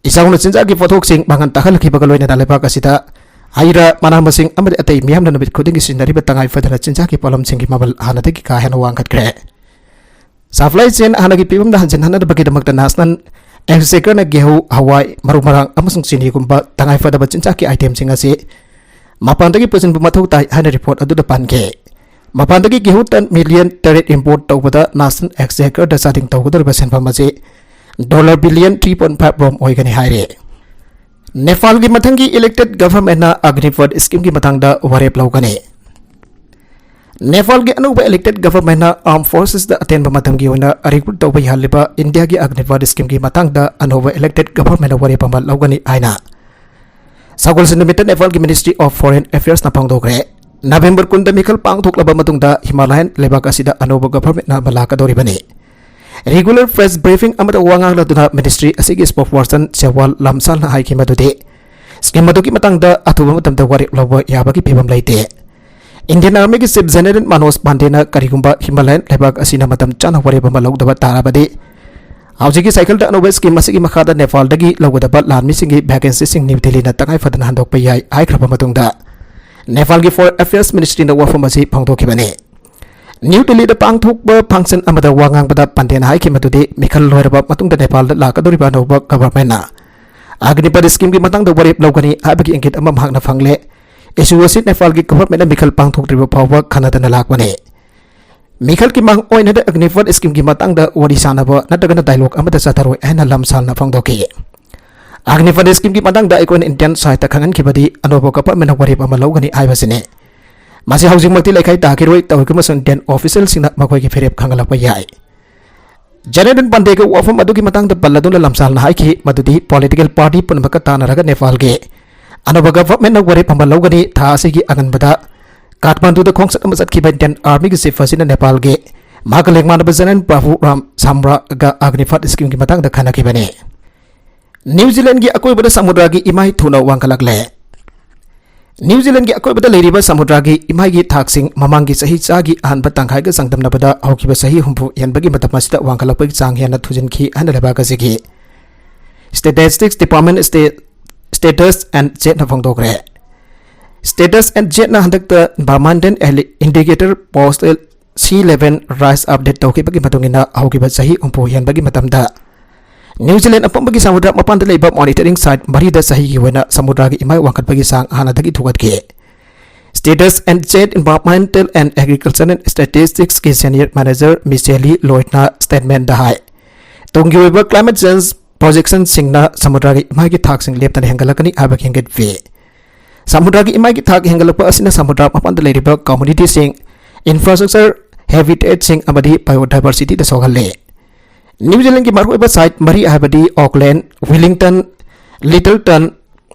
ꯏꯆꯥꯎꯅ ꯆꯤꯟꯖꯥꯛꯀꯤ ꯄꯣꯠꯊꯣꯛꯁꯤꯡ ꯃꯥꯡꯍꯟ ꯇꯥꯛꯍꯜꯂꯛꯈꯤꯕꯒ ꯂꯣꯏꯅꯅ ꯂꯩꯕꯥꯛ ꯑꯁꯤꯗ ꯍꯩ ꯔꯥ, ꯃꯅꯥ ꯃꯁꯤꯡ ꯑꯃꯗꯤ ꯑꯇꯩ ꯃꯤꯌꯥꯝꯅ ꯅꯨꯃꯤꯠ ꯈꯨꯗꯤꯡꯒꯤ ꯁꯤꯖꯤꯟꯅꯔꯤꯕ ꯇꯉꯥꯏ ꯐꯗꯅ ꯆꯤꯟꯖꯥꯛꯀꯤ ꯄꯣꯠꯂꯝꯁꯤꯡꯒꯤ ꯃꯃꯜ ꯍꯥꯟꯅꯗꯒꯤ ꯀꯥ ꯍꯦꯟꯅ ꯋꯥꯡꯈꯠꯈ꯭ꯔꯦ꯫ ꯁꯄ꯭ꯂꯥꯏ ꯆꯦꯟ ꯍꯥꯟꯅꯒꯤ ꯐꯤꯕꯝꯗ ꯍꯟꯖꯤꯟꯍꯟꯅꯕꯒꯤꯗꯃꯛꯇ ꯅꯦꯁꯅꯦꯜ ꯑꯦꯛꯁꯆꯦꯀꯔꯅ ꯒꯦꯍꯨ, ꯍꯋꯥꯏ, ꯃꯔꯨ ꯃꯔꯥꯡ ꯑꯃꯁꯨꯡ ꯆꯤꯅꯤꯒꯨꯝꯕ ꯇꯉꯥꯏ ꯐꯗꯕ ꯆꯤꯟꯖꯥꯛꯀꯤ ꯑꯥꯏꯇꯦꯝꯁꯤꯡ ꯑꯁꯤ ꯃꯄꯥꯟꯗꯒꯤ ꯄꯨꯁꯤꯟꯕ ꯃꯊꯧ ꯇꯥꯏ ꯍꯥꯏꯅ ꯔꯤꯄꯣꯔꯠ ꯑꯗꯨꯗ ꯄꯟꯈꯤ꯫ ꯃꯄꯥꯟꯗꯒꯤ ꯒꯦꯍꯨ ꯇꯟ ꯃꯤꯂꯤꯌꯟ ꯇꯔꯦꯠ ꯏꯝꯄꯣꯔꯠ ꯇꯧꯕꯗ ꯅꯦꯁꯅꯦꯜ ꯑꯦꯛꯁꯆꯦꯀꯔꯗ ꯆꯥꯗꯤꯡ ꯇꯧꯒꯗꯧꯔꯤꯕ ꯁꯦꯟꯐꯝ ꯑꯁꯤ dollar billion three point five ꯔꯣꯝ ꯑꯣꯏꯒꯅꯤ ꯍꯥꯏꯔꯤ꯫ ꯅꯦꯄꯥꯜꯒꯤ ꯃꯊꯪꯒꯤ ꯏꯂꯦꯛꯇꯦꯗ ꯒꯚꯔꯟꯃꯦꯟꯠꯅ ꯑꯒꯅꯤꯄꯊ ꯁ꯭ꯀꯤꯝꯒꯤ ꯃꯇꯥꯡꯗ ꯋꯥꯔꯦꯞ ꯂꯧꯒꯅꯤ꯫ ꯅꯦꯄꯥꯜꯒꯤ ꯑꯅꯧꯕ ꯏꯂꯦꯛꯇꯦꯗ ꯒꯚꯔꯟꯃꯦꯟꯠꯅ ꯑꯥꯔꯝ ꯐꯣꯔꯁꯦꯁꯇ ꯑꯇꯦꯟꯕ ꯃꯇꯝꯒꯤ ꯑꯣꯏꯅ ꯔꯤꯀ꯭ꯔꯨꯠ ꯇꯧꯕ ꯌꯥꯍꯜꯂꯤꯕ ꯏꯟꯗꯤꯌꯥꯒꯤ ꯑꯒꯅꯤꯄꯊ ꯁ꯭ꯀꯤꯝꯒꯤ ꯃꯇꯥꯡꯗ ꯑꯅꯧꯕ ꯏꯂꯦꯛꯇꯦꯗ ꯒꯚꯔꯟꯃꯦꯟꯠꯅ ꯋꯥꯔꯦꯞ ꯑꯃ ꯂꯧꯒꯅꯤ ꯍꯥꯏꯅ ꯁꯒꯣꯜꯁꯦꯟ ꯅꯨꯃꯤꯠꯇ ꯅꯦꯄꯥꯜꯒꯤ ꯃꯤꯅꯤꯁꯇ꯭ꯔꯤ ꯑꯣꯐ ꯐꯣꯔꯦꯟ ꯑꯦꯐꯤꯌꯔꯁꯅ ꯐꯣꯡꯗꯣꯛꯈ꯭ꯔꯦ꯫ ꯅꯕꯦꯝꯕꯔ ꯀꯨꯟꯗ ꯃꯤꯈꯜ ꯄꯥꯡꯊꯣꯛꯂꯕ ꯃꯇꯨꯡꯗ ꯍꯤꯃꯥꯂꯌꯟ ꯂꯩꯕꯥꯛ ꯑꯁꯤꯗ ꯑꯅꯧꯕ ꯒꯚꯔꯟꯃꯦꯟꯠ ꯑꯃ ꯂꯥꯛꯀꯗꯧꯔꯤꯕꯅꯤ꯫ ꯔꯤꯒꯨꯂꯔ ꯄ꯭ꯔꯦꯁ ꯕ꯭ꯔꯤꯐꯤꯡ ꯑꯃꯗ ꯋꯥ ꯉꯥꯡꯂꯗꯨꯅ ꯃꯤꯅꯤꯁꯇ꯭ꯔꯤ ꯑꯁꯤꯒꯤ ꯁ꯭ꯄꯣꯛꯁꯄꯔꯁꯟ ꯁꯦꯋꯥꯜ ꯂꯝꯁꯥꯜꯅ ꯍꯥꯏꯈꯤ ꯃꯗꯨꯗꯤ ꯁ꯭ꯀꯤꯝ ꯑꯗꯨꯒꯤ ꯃꯇꯥꯡꯗ ꯑꯊꯨꯕ ꯃꯇꯝꯗ ꯋꯥꯔꯦꯞ ꯂꯧꯕ ꯌꯥꯕꯒꯤ ꯐꯤꯕꯝ ꯂꯩꯇꯦ꯫ ꯏꯟꯗꯤꯌꯟ ꯑꯥꯔꯃꯤꯒꯤ ꯆꯤꯐ ꯖꯦꯅꯔꯦꯜ ꯃꯅꯣꯖ ꯄꯥꯟꯗꯦꯅ ꯀꯔꯤꯒꯨꯝꯕ ꯍꯤꯃꯥꯂꯌꯟ ꯂꯩꯕꯥꯛ ꯑꯁꯤꯅ ꯃꯇꯝ ꯆꯥꯅ ꯋꯥꯔꯦꯞ ꯑꯃ ꯂꯧꯗꯕ ꯇꯥꯔꯕꯗꯤ ꯍꯧꯖꯤꯛꯀꯤ ꯁꯥꯏꯀꯜꯗ ꯑꯅꯧꯕ ꯁ꯭ꯀꯤꯝ ꯑꯁꯤꯒꯤ ꯃꯈꯥꯗ ꯅꯦꯄꯥꯜꯗꯒꯤ ꯂꯧꯒꯗꯕ ꯂꯥꯟꯃꯤꯁꯤꯡꯒꯤ ꯚꯦꯀꯦꯟꯁꯤꯁꯤꯡ ꯅ꯭ꯌꯨ ꯗꯤꯜꯂꯤꯅ ꯇꯉꯥꯏ ꯐꯗꯅ ꯍꯟꯗꯣꯛꯄ ꯌꯥꯏ ꯍꯥꯏꯈ꯭ꯔꯕ ꯃꯇꯨꯡꯗ ꯅꯦꯄꯥꯜꯒꯤ ꯐꯣꯔꯦꯟ ꯑꯦꯐꯤꯌꯔꯁ ꯃꯤꯅꯤꯁꯇ꯭ꯔꯤꯅ ꯋꯥꯐꯝ ꯑꯁꯤ ꯐꯣꯡꯗꯣꯛꯈꯤꯕꯅꯤ꯫ ꯅ꯭ꯌꯨ ꯗꯤꯜꯂꯤꯗ ꯄꯥꯡꯊꯣꯛꯄ ꯐꯪꯁꯟ ꯑꯃꯗ ꯋꯥ ꯉꯥꯡꯕꯗ ꯄꯥꯟꯗꯦꯅ ꯍꯥꯏꯈꯤ ꯃꯗꯨꯗꯤ ꯃꯤꯈꯜ ꯂꯣꯏꯔꯕ ꯃꯇꯨꯡꯗ ꯅꯦꯄꯥꯜꯗ ꯂꯥꯛꯀꯗꯧꯔꯤꯕ ꯑꯅꯧꯕ ꯒꯚꯔꯟꯃꯦꯟꯠꯅ ꯑꯒꯅꯤꯄꯊ ꯁ꯭ꯀꯤꯝꯒꯤ ꯃꯇꯥꯡꯗ ꯋꯥꯔꯦꯞ ꯂꯧꯒꯅꯤ ꯍꯥꯏꯕꯒꯤ ꯏꯪꯒꯤꯠ ꯑꯃ ꯃꯍꯥꯛꯅ ꯐꯪꯂꯦ꯫ ꯏꯁꯨ ꯑꯁꯤ ꯅꯦꯄꯥꯜꯒꯤ ꯒꯚꯔꯟꯃꯦꯟꯠꯅ ꯃꯤꯈꯜ ꯄꯥꯡꯊꯣꯛꯇ꯭ꯔꯤꯕ ꯐꯥꯎꯕ ꯈꯟꯅꯗꯅ ꯂꯥꯛꯄꯅꯤ꯫ ꯃꯤꯈꯜꯒꯤ ꯃꯥꯡ ꯑꯣꯏꯅꯗ ꯑꯒꯅꯤꯄꯊ ꯁ꯭ꯀꯤꯝꯒꯤ ꯃꯇꯥꯡꯗ ꯋꯥꯔꯤ ꯁꯥꯅꯕ ꯅꯠꯇ꯭ꯔꯒꯅ ꯗꯥꯏꯂꯣꯒ ꯑꯃꯠꯇ ꯆꯠꯊꯔꯣꯏ ꯍꯥꯏꯅ ꯂꯝꯁꯥꯜꯅ ꯐꯣꯡꯗꯣꯛꯈꯤ꯫ ꯑꯒꯅꯤꯄꯊ ꯁ꯭ꯀꯤꯝꯒꯤ ꯃꯇꯥꯡꯗ ꯑꯩꯈꯣꯏꯅ ꯏꯟꯗꯤꯌꯟ ꯁꯥꯏꯠꯇ ꯈꯪꯍꯟꯈꯤꯕꯗꯤ ꯑꯅꯧꯕ ꯒꯚꯔꯟꯃꯦꯟꯠꯅ ꯋꯥꯔꯦꯞ ꯑꯃ ꯂꯧꯒꯅꯤ ꯍꯥꯏꯕꯁꯤꯅꯤ꯫ ꯃꯁꯤ ꯍꯧꯖꯤꯛꯃꯛꯇꯤ ꯂꯩꯈꯥꯏ ꯇꯥꯈꯤꯔꯣꯏ, ꯇꯧꯔꯤꯕ ꯑꯃꯁꯨꯡ ꯏꯟꯗꯤꯌꯟ ꯑꯣꯐꯤꯁꯤꯌꯦꯜꯁꯤꯡꯅ ꯃꯈꯣꯏꯒꯤ ꯐꯤꯔꯦꯞ ꯈꯪꯍꯜꯂꯛꯄ ꯌꯥꯏ꯫ ꯖꯦꯅꯔꯦꯜ ꯄꯥꯟꯗꯦꯒꯤ ꯋꯥꯐꯝ ꯑꯗꯨꯒꯤ ꯃꯇꯥꯡꯗ ꯄꯜꯂꯗꯨꯅ ꯂꯝꯁꯥꯜꯅ ꯍꯥꯏꯈꯤ ꯃꯗꯨꯗꯤ ꯄꯣꯂꯤꯇꯤꯀꯦꯜ ꯄꯥꯔꯇꯤ ꯄꯨꯝꯅꯃꯛꯀ ꯇꯥꯟꯅꯔꯒ ꯅꯦꯄꯥꯜꯒꯤ ꯑꯅꯧꯕ ꯒꯚꯔꯟꯃꯦꯟꯠꯅ ꯋꯥꯔꯦꯞ ꯑꯃ ꯂꯧꯒꯅꯤ꯫ ꯊꯥ ꯑꯁꯤꯒꯤ ꯑꯉꯟꯕꯗ ꯀꯥꯊꯃꯥꯟꯗꯨꯗ ꯈꯣꯡꯆꯠ ꯑꯃ ꯆꯠꯈꯤꯕ ꯏꯟꯗꯤꯌꯟ ꯑꯥꯔꯃꯤꯒꯤ ꯆꯤꯐ ꯑꯁꯤꯅ ꯅꯦꯄꯥꯜꯒꯤ ꯃꯍꯥꯛꯀ ꯂꯦꯡꯃꯥꯟꯅꯕ ꯖꯦꯅꯔꯦꯜ ꯄ꯭ꯔꯚꯨ ꯔꯥꯝ ꯁꯥꯝꯔꯥꯒ ꯑꯒꯅꯤꯐꯥꯠ ꯁ꯭ꯀꯤꯝꯒꯤ ꯃꯇꯥꯡꯗ ꯈꯟꯅꯈꯤꯕꯅꯤ꯫ ꯅ꯭ꯌꯨ ꯖꯤꯂꯦꯟꯒꯤ ꯑꯀꯣꯏꯕꯗ ꯁꯃꯨꯗ꯭ꯔꯒꯤ ꯏꯃꯥꯏ ꯊꯨꯅ ꯋꯥꯡꯈꯠꯂꯛꯂꯦ꯫ ꯅ꯭ꯌꯨ ꯖꯤꯂꯦꯟꯒꯤ ꯑꯀꯣꯏꯕꯗ ꯂꯩꯔꯤꯕ ꯁꯃꯨꯗ꯭ꯔꯒꯤ ꯏꯃꯥꯏꯒꯤ ꯊꯥꯛꯁꯤꯡ ꯃꯃꯥꯡꯒꯤ ꯆꯍꯤ ꯆꯥꯒꯤ ꯑꯍꯥꯟꯕ ꯇꯪꯈꯥꯏꯒ ꯆꯥꯡꯗꯝꯅꯕꯗ ꯍꯧꯈꯤꯕ ꯆꯍꯤ ꯍꯨꯝꯐꯨ ꯍꯦꯟꯕꯒꯤ ꯃꯇꯝ ꯑꯁꯤꯗ ꯋꯥꯡꯈꯠꯂꯛꯄꯒꯤ ꯆꯥꯡ ꯍꯦꯟꯅ ꯊꯨꯖꯤꯟꯈꯤ ꯍꯥꯏꯅ ꯂꯩꯕꯥꯛ ꯑꯁꯤꯒꯤ Statistics Department, State, Status and Chart ꯅ ꯐꯣꯡꯗꯣꯛꯈ꯭ꯔꯦ꯫ Status and Chart ꯅ ꯍꯟꯗꯛꯇ Environmental Indicator Postal Sea Level Rise Update ꯇꯧꯈꯤꯕꯒꯤ ꯃꯇꯨꯡ ꯏꯟꯅ ꯍꯧꯈꯤꯕ ꯆꯍꯤ ꯍꯨꯝꯐꯨ ꯍꯦꯟꯕꯒꯤ ꯃꯇꯝꯗ ꯅ꯭ꯌꯨ ꯖꯤꯂꯦꯟ ꯑꯄꯨꯝꯕꯒꯤ ꯁꯃꯨꯗ꯭ꯔ ꯃꯄꯥꯟꯗ ꯂꯩꯕ ꯃꯣꯅꯤꯇꯔꯤꯡ ꯁꯥꯏꯠ ꯃꯔꯤꯗ ꯆꯍꯤꯒꯤ ꯑꯣꯏꯅ ꯁꯃꯨꯗ꯭ꯔꯒꯤ ꯏꯃꯥꯏ ꯋꯥꯡꯈꯠꯄꯒꯤ ꯆꯥꯡ ꯍꯥꯟꯅꯗꯒꯤ ꯊꯨꯒꯠꯈꯤ꯫ Status and Chart Environmental and Agricultural Statistics ꯀꯤ ꯁꯦꯅꯤꯌꯔ ꯃꯦꯅꯦꯖꯔ ꯃꯤꯁꯦꯂꯤ ꯂꯣꯏꯗꯅ ꯁ꯭ꯇꯦꯠꯃꯦꯟꯗ ꯍꯥꯏ, ꯇꯨꯡꯒꯤ ꯑꯣꯏꯕ ꯀ꯭ꯂꯥꯏꯃꯦꯠ ꯆꯦꯟꯖ ꯄ꯭ꯔꯣꯖꯦꯛꯁꯟꯁꯤꯡꯅ ꯁꯃꯨꯗ꯭ꯔꯒꯤ ꯏꯃꯥꯏꯒꯤ ꯊꯥꯛꯁꯤꯡ ꯂꯦꯞꯇꯅ ꯍꯦꯟꯒꯠꯂꯛꯀꯅꯤ ꯍꯥꯏꯕ ꯈꯦꯡꯒꯠꯄꯤ꯫ ꯁꯃꯨꯗ꯭ꯔꯒꯤ ꯏꯃꯥꯏꯒꯤ ꯊꯥꯛ ꯍꯦꯟꯒꯠꯂꯛꯄ ꯑꯁꯤꯅ ꯁꯃꯨꯗ꯭ꯔ ꯃꯄꯥꯟꯗ ꯂꯩꯔꯤꯕ ꯀꯝꯃꯨꯅꯤꯇꯤꯁꯤꯡ, ꯏꯟꯐ꯭ꯔꯥꯁ꯭ꯇ꯭ꯔꯛꯆꯔ, ꯍꯦꯕꯤꯇꯦꯠꯁꯤꯡ ꯑꯃꯗꯤ ꯕꯥꯏꯑꯣꯗꯥꯏꯚꯔꯁꯤꯇꯤꯗ ꯁꯣꯛꯍꯜꯂꯤ꯫ ꯅ꯭ꯌꯨ ꯖꯤꯂꯦꯟꯒꯤ ꯃꯔꯨꯑꯣꯏꯕ ꯁꯥꯏꯠ ꯃꯔꯤ ꯍꯥꯏꯕꯗꯤ ꯑꯣꯛꯂꯦꯟ, ꯋꯤꯂꯤꯡꯇꯟ, ꯂꯤꯇꯜꯇꯟ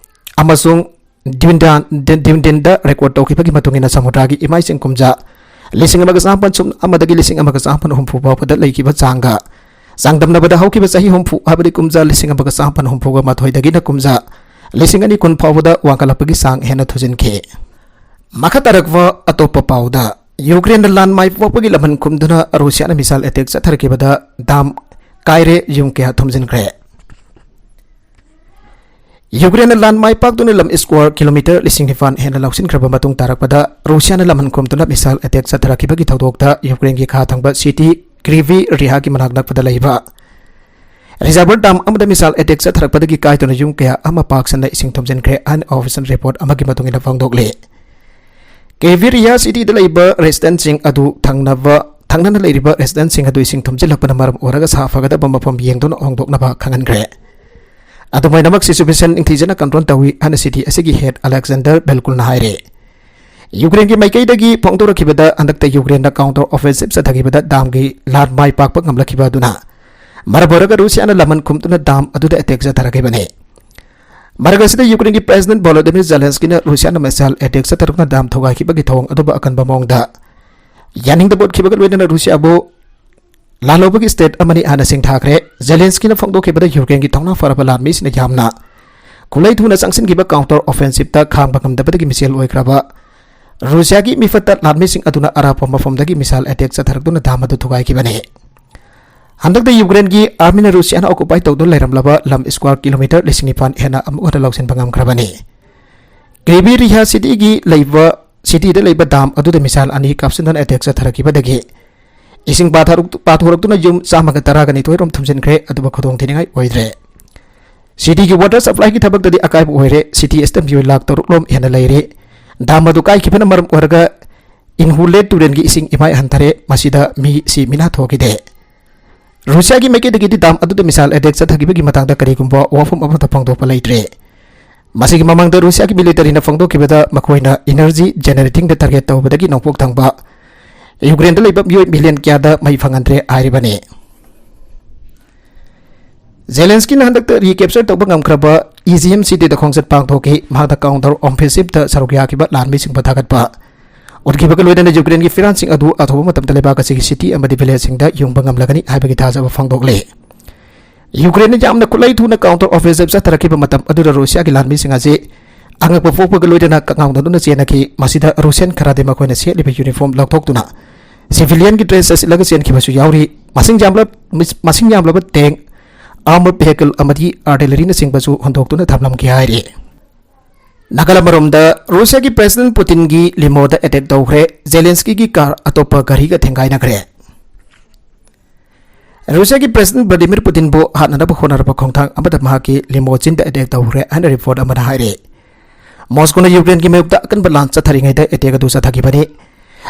ꯑꯃꯁꯨꯡ ꯗ꯭ꯌꯨꯟꯗꯥꯟ-, ꯗ꯭ꯌꯨꯟꯗꯤꯟꯗ ꯔꯦꯀꯣꯔꯗ ꯇꯧꯈꯤꯕꯒꯤ ꯃꯇꯨꯡ ꯏꯟꯅ ꯁꯃꯨꯗ꯭ꯔꯒꯤ ꯏꯃꯥꯏꯁꯤꯡ ꯀꯨꯝꯖꯥ ꯂꯤꯁꯤꯡ ꯑꯃꯒ ꯆꯥꯃꯥꯄꯟ ꯁꯨꯞꯅ ꯑꯃꯗꯒꯤ ꯂꯤꯁꯤꯡ ꯑꯃꯒ ꯆꯥꯃꯥꯄꯟ ꯍꯨꯝꯐꯨ ꯐꯥꯎꯕꯗ ꯂꯩꯈꯤꯕ ꯆꯥꯡꯒ ꯆꯥꯡꯗꯝꯅꯕꯗ ꯍꯧꯈꯤꯕ ꯆꯍꯤ ꯍꯨꯝꯐꯨ ꯍꯥꯏꯕꯗꯤ ꯀꯨꯝꯖꯥ ꯂꯤꯁꯤꯡ ꯑꯃꯒ ꯆꯥꯃꯥꯄꯟ ꯍꯨꯝꯐꯨꯒ ꯃꯥꯊꯣꯏꯗꯒꯤꯅ ꯀꯨꯝꯖꯥ ꯂꯤꯁꯤꯡ ꯑꯅꯤ ꯀꯨꯟ ꯐꯥꯎꯕꯗ ꯋꯥꯡꯈꯠꯂꯛꯄꯒꯤ ꯆꯥꯡ ꯍꯦꯟꯅ ꯊꯨꯖꯤꯟꯈꯤ꯫ ꯃꯈꯥ ꯇꯥꯔꯛꯄ ꯑꯇꯣꯞꯄ ꯄꯥꯎꯗ, ꯌꯨꯀ꯭ꯔꯦꯟꯗ ꯂꯥꯟ ꯃꯥꯏ ꯄꯥꯛꯄꯒꯤ ꯂꯝꯍꯟ ꯈꯨꯝꯗꯨꯅ ꯔꯨꯁꯤꯌꯥꯅ ꯃꯤꯁꯥꯏꯜ ꯑꯦꯇꯦꯛ ꯆꯠꯊꯔꯛꯈꯤꯕꯗ ꯗꯥꯝ ꯀꯥꯏꯔꯦ, ꯌꯨꯝ ꯀꯌꯥ ꯊꯨꯝꯖꯤꯟꯈ꯭ꯔꯦ꯫ ꯌꯨꯀ꯭ꯔꯦꯟꯅ ꯂꯥꯟ ꯃꯥꯏ ꯄꯥꯛꯇꯨꯅ ꯂꯝ ꯁ꯭ꯀ꯭ꯋꯥꯔ ꯀꯤꯂꯣꯃꯤꯇꯔ ꯂꯤꯁꯤꯡ ꯅꯤꯄꯥꯟ ꯍꯦꯟꯅ ꯂꯧꯁꯤꯟꯈ꯭ꯔꯕ ꯃꯇꯨꯡ ꯇꯥꯔꯛꯄꯗ, ꯔꯨꯁꯤꯌꯥꯅ ꯂꯝꯍꯟ ꯈꯨꯝꯗꯨꯅ ꯃꯤꯁꯥꯏꯜ ꯑꯦꯇꯦꯛ ꯆꯠꯊꯔꯛꯈꯤꯕꯒꯤ ꯊꯧꯗꯣꯛꯇ ꯌꯨꯀ꯭ꯔꯦꯟꯒꯤ ꯈꯥ ꯊꯪꯕ ꯁꯤꯇꯤ ꯀ꯭ꯔꯤꯚꯤ ꯔꯤꯍꯥꯒꯤ ꯃꯅꯥꯛ ꯅꯛꯄꯗ ꯂꯩꯕ ꯔꯤꯖꯔꯚꯔ ꯗꯥꯝ ꯑꯃꯗ ꯃꯤꯁꯥꯏꯜ ꯑꯦꯇꯦꯛ ꯆꯠꯊꯔꯛꯄꯗꯒꯤ ꯀꯥꯏꯗꯨꯅ ꯌꯨꯝ ꯀꯌꯥ ꯑꯃ ꯄꯥꯛ ꯁꯟꯅ ꯏꯁꯤꯡ ꯊꯨꯝꯖꯤꯟꯈ꯭ꯔꯦ ꯍꯥꯏꯅ ꯑꯣꯐꯤꯁꯤꯌꯦꯜ ꯔꯤꯄꯣꯔꯠ ꯑꯃꯒꯤ ꯃꯇꯨꯡ ꯏꯟꯅ ꯐꯣꯡꯗꯣꯛꯂꯤ꯫ ꯀꯦꯚꯤꯔꯤꯌꯥ ꯁꯤꯇꯤꯗ ꯂꯩꯕ ꯔꯦꯁꯤꯗꯦꯟꯁꯤꯡ ꯑꯗꯨ ꯊꯪꯅꯕ, ꯊꯪꯅꯅ ꯂꯩꯔꯤꯕ ꯔꯦꯁꯤꯗꯦꯟꯁꯤꯡ ꯑꯗꯨ ꯏꯁꯤꯡ ꯊꯨꯝꯖꯤꯜꯂꯛꯄꯅ ꯃꯔꯝ ꯑꯣꯏꯔꯒ ꯁꯥ ꯐꯒꯗꯕ ꯃꯐꯝ ꯌꯦꯡꯗꯨꯅ ꯍꯣꯡꯗꯣꯛꯅꯕ ꯈꯪꯍꯟꯈ꯭ꯔꯦ꯫ ꯑꯗꯨꯃꯥꯏꯅꯃꯛ ꯁꯤꯆꯨꯋꯦꯁꯟ ꯅꯤꯡꯊꯤꯖꯅ ꯀꯟꯇ꯭ꯔꯣꯜ ꯇꯧꯏ ꯍꯥꯏꯅ ꯁꯤꯇꯤ ꯑꯁꯤꯒꯤ ꯍꯦꯗ ꯑꯂꯦꯛꯖꯥꯟꯗꯔ ꯕꯦꯜꯀꯨꯜꯅ ꯍꯥꯏꯔꯦ꯫ ꯌꯨꯀ꯭ꯔꯦꯟꯒꯤ ꯃꯥꯏꯀꯩꯗꯒꯤ ꯐꯣꯡꯗꯣꯔꯛꯈꯤꯕꯗ, ꯍꯟꯗꯛꯇ ꯌꯨꯀ꯭ꯔꯦꯟꯅ ꯀꯥꯎꯟꯇꯔ ꯑꯣꯐꯦꯟꯁꯤꯞ ꯆꯠꯊꯈꯤꯕꯗ ꯗꯥꯝꯒꯤ ꯂꯥꯟ ꯃꯥꯏ ꯄꯥꯛꯄ ꯉꯝꯂꯛꯈꯤꯕ ꯑꯗꯨꯅ ꯃꯔꯝ ꯑꯣꯏꯔꯒ ꯔꯨꯁꯤꯌꯥꯅ ꯂꯃꯟ ꯈꯨꯝꯗꯨꯅ ꯗꯥꯝ ꯑꯗꯨꯗ ꯑꯦꯇꯦꯛ ꯆꯠꯊꯔꯛꯈꯤꯕꯅꯤ꯫ ꯃꯔꯛ ꯑꯁꯤꯗ ꯌꯨꯀ꯭ꯔꯦꯟꯒꯤ President Volodymyr Zelenskyꯅ ꯔꯨꯁꯤꯌꯥꯅ missile attack ꯆꯠꯊꯔꯛꯇꯨꯅ dam ꯊꯨꯒꯥꯏꯈꯤꯕꯒꯤ ꯊꯧꯑꯣꯡ ꯑꯗꯨꯕꯨ ꯑꯀꯟꯕ ꯃꯑꯣꯡꯗ ꯌꯥꯅꯤꯡꯗꯕ ꯎꯠꯈꯤꯕꯒ ꯂꯣꯏꯅꯅ ꯔꯨꯁꯤꯌꯥꯕꯨ ꯂꯥꯜꯍꯧꯕꯒꯤ state ꯑꯃꯅꯤ ꯍꯥꯏꯅ ꯁꯤꯡꯊꯥꯈ꯭ꯔꯦ꯫ ꯖꯦꯂꯦꯟꯁꯀꯤꯅ ꯐꯣꯡꯗꯣꯛꯈꯤꯕꯗ ꯌꯨꯀ꯭ꯔꯦꯟꯒꯤ ꯊꯧꯅꯥ ꯐꯔꯕ ꯂꯥꯟꯃꯤꯁꯤꯡꯅ ꯌꯥꯝꯅ ꯈꯨꯠꯂꯩ ꯊꯨꯅ ꯆꯪꯁꯤꯟꯈꯤꯕ counter offensiveꯇ ꯈꯥꯡꯕ ꯉꯝꯗꯕꯗꯒꯤ ꯃꯤꯆꯦꯜ ꯑꯣꯏꯈ꯭ꯔꯕ ꯔꯨꯁꯤꯌꯥꯒꯤ ꯃꯤꯐꯠꯇ ꯂꯥꯟꯃꯤꯁꯤꯡ ꯑꯗꯨꯅ ꯑꯔꯥꯞꯄ ꯃꯐꯝꯗꯒꯤ missile attack ꯆꯠꯊꯔꯛꯇꯨꯅ dam ꯑꯗꯨ ꯊꯨꯒꯥꯏꯈꯤꯕꯅꯤ꯫ ꯍꯟꯗꯛꯇ ꯌꯨꯀ꯭ꯔꯦꯟꯒꯤ armyꯅ ꯔꯨꯁꯤꯌꯥꯅ occupy ꯇꯧꯗꯨꯅ ꯂꯩꯔꯝꯂꯕ ꯂꯝ square kilometre ꯂꯤꯁꯤꯡ ꯅꯤꯄꯥꯟ ꯍꯦꯟꯅ ꯑꯃꯨꯛ ꯍꯟꯅ ꯂꯧꯁꯤꯟꯕ ꯉꯝꯈ꯭ꯔꯕꯅꯤ꯫ Kryvyi Rih cityꯒꯤ ꯂꯩꯕ, cityꯗ ꯂꯩꯕ dam ꯑꯗꯨꯗ missile ꯑꯅꯤ ꯀꯥꯞꯁꯤꯟꯗꯨꯅ attack ꯆꯠꯊꯔꯛꯈꯤꯕꯗꯒꯤ ꯏꯁꯤꯡ ꯄꯥꯊꯔꯛ-, ꯄꯥꯊꯣꯔꯛꯇꯨꯅ ꯌꯨꯝ ꯆꯥꯝꯃꯒ ꯇꯔꯥꯒ ꯅꯤꯊꯣꯏ ꯔꯣꯝ ꯊꯨꯝꯖꯤꯟꯈ꯭ꯔꯦ, ꯑꯗꯨꯕꯨ ꯈꯨꯗꯣꯡꯊꯤꯅꯤꯡꯉꯥꯏ ꯑꯣꯏꯗ꯭ꯔꯦ꯫ Cityꯒꯤ water supplyꯒꯤ ꯊꯕꯛꯇꯗꯤ ꯑꯀꯥꯏꯕ ꯑꯣꯏꯔꯦ꯫ City ꯑꯁꯤꯗ ꯃꯤꯑꯣꯏ ꯂꯥꯈ ꯇꯔꯨꯛ ꯂꯣꯝ ꯍꯦꯟꯅ ꯂꯩꯔꯤ꯫ Dam ꯑꯗꯨ ꯀꯥꯏꯈꯤꯕꯅ ꯃꯔꯝ ꯑꯣꯏꯔꯒ Inhule ꯇꯨꯔꯦꯜꯒꯤ ꯏꯁꯤꯡ ꯏꯃꯥꯏ ꯍꯟꯊꯔꯦ꯫ ꯃꯁꯤꯗ ꯃꯤ ꯁꯤ ꯃꯤꯅꯥ ꯊꯣꯛꯈꯤꯗꯦ꯫ ꯔꯨꯁꯤꯌꯥꯒꯤ ꯃꯥꯏꯀꯩꯗꯒꯤꯗꯤ dam ꯑꯗꯨꯗ missile attack ꯆꯠꯊꯈꯤꯕꯒꯤ ꯃꯇꯥꯡꯗ ꯀꯔꯤꯒꯨꯝꯕ ꯋꯥꯐꯝ ꯑꯃꯠꯇ ꯐꯣꯡꯗꯣꯛꯄ ꯂꯩꯇ꯭ꯔꯤ꯫ ꯃꯁꯤꯒꯤ ꯃꯃꯥꯡꯗ ꯔꯨꯁꯤꯌꯥꯒꯤ militaryꯅ ꯐꯣꯡꯗꯣꯛꯈꯤꯕꯗ ꯃꯈꯣꯏꯅ energy generatingꯗ target ꯇꯧꯕꯗꯒꯤ ꯅꯣꯡꯄꯣꯛ ꯊꯪꯕ ꯌꯨꯀ꯭ꯔꯦꯟꯗ ꯂꯩꯕ ꯃꯤꯑꯣꯏ million ꯀꯌꯥꯗ ꯃꯩ ꯐꯪꯍꯟꯗ꯭ꯔꯦ ꯍꯥꯏꯔꯤꯕꯅꯤ꯫ ꯖꯦꯂꯦꯟꯁꯀꯤꯅ ꯍꯟꯗꯛꯇ recapture ꯇꯧꯕ ꯉꯝꯈ꯭ꯔꯕ Izium cityꯗ ꯈꯣꯡꯆꯠ ꯄꯥꯡꯊꯣꯛꯈꯤ꯫ ꯃꯍꯥꯛꯅ counter offensiveꯇ ꯁꯔꯨꯛ ꯌꯥꯈꯤꯕ ꯂꯥꯟꯃꯤꯁꯤꯡꯕꯨ ꯊꯥꯒꯠꯄ ꯎꯠꯈꯤꯕꯒ ꯂꯣꯏꯅꯅ ꯌꯨꯀ꯭ꯔꯦꯟꯒꯤ ꯐꯤꯔꯥꯟꯁꯤꯡ ꯑꯗꯨ ꯑꯊꯨꯕ ꯃꯇꯝꯗ ꯂꯩꯕꯥꯛ ꯑꯁꯤꯒꯤ city ꯑꯃꯗꯤ villageꯁꯤꯡꯗ ꯌꯨꯡꯕ ꯉꯝꯂꯒꯅꯤ ꯍꯥꯏꯕꯒꯤ ꯊꯥꯖꯕ ꯐꯣꯡꯗꯣꯛꯂꯤ꯫ ꯌꯨꯀ꯭ꯔꯦꯟꯅ ꯌꯥꯝꯅ ꯈꯨꯠꯂꯩ ꯊꯨꯅ counter offensive ꯆꯠꯊꯔꯛꯈꯤꯕ ꯃꯇꯝ ꯑꯗꯨꯗ ꯔꯨꯁꯤꯌꯥꯒꯤ ꯂꯥꯟꯃꯤꯁꯤꯡ ꯑꯁꯤ ꯑꯉꯛꯄ ꯄꯣꯛꯄꯒ ꯂꯣꯏꯅꯅ ꯀꯉꯥꯎꯅꯗꯨꯅ ꯆꯦꯟꯅꯈꯤ꯫ ꯃꯁꯤꯗ ꯔꯨꯁꯤꯌꯟ ꯈꯔꯗꯤ ꯃꯈꯣꯏꯅ ꯁꯦꯠꯂꯤꯕ uniform ꯂꯧꯊꯣꯛꯇꯨꯅ civilianꯒꯤ dress ꯆꯠꯁꯤꯜꯂꯒ ꯆꯦꯟꯈꯤꯕꯁꯨ ꯌꯥꯎꯔꯤ꯫ ꯃꯁꯤꯡ ꯌꯥꯝꯂ-, ꯃꯁꯤꯡ ꯌꯥꯝꯂꯕ tank, armored vehicle ꯑꯃꯗꯤ artilleryꯅꯆꯤꯡꯕꯁꯨ ꯍꯨꯟꯗꯣꯛꯇꯨꯅ ꯊꯝꯂꯝꯈꯤ ꯍꯥꯏꯔꯤ꯫ ꯅꯥꯀꯜ ꯑꯃꯔꯣꯝꯗ ꯔꯨꯁꯤꯌꯥꯒꯤ President Putinꯒꯤ limoꯗ attack ꯇꯧꯈ꯭ꯔꯦ꯫ ꯖꯦꯂꯦꯟꯁꯀꯤꯒꯤ car ꯑꯇꯣꯞꯄ ꯒꯥꯔꯤꯒ ꯊꯦꯡꯒꯥꯏꯅꯈ꯭ꯔꯦ꯫ ꯔꯨꯁꯤꯌꯥꯒꯤ President Vladimir Putinꯕꯨ ꯍꯥꯠꯅꯅꯕ ꯍꯣꯠꯅꯔꯕ ꯈꯣꯡꯊꯥꯡ ꯑꯃꯗ ꯃꯍꯥꯛꯀꯤ limousine attack ꯇꯧꯈ꯭ꯔꯦ ꯍꯥꯏꯅ report ꯑꯃꯅ ꯍꯥꯏꯔꯤ꯫ ꯃꯣꯁꯀꯣꯅ ꯌꯨꯀ꯭ꯔꯦꯟꯒꯤ ꯃꯥꯌꯣꯛꯇ ꯑꯀꯟꯕ ꯂꯥꯟ ꯆꯠꯊꯔꯤꯉꯩꯗ attack ꯑꯗꯨ ꯆꯠꯊꯈꯤꯕꯅꯤ꯫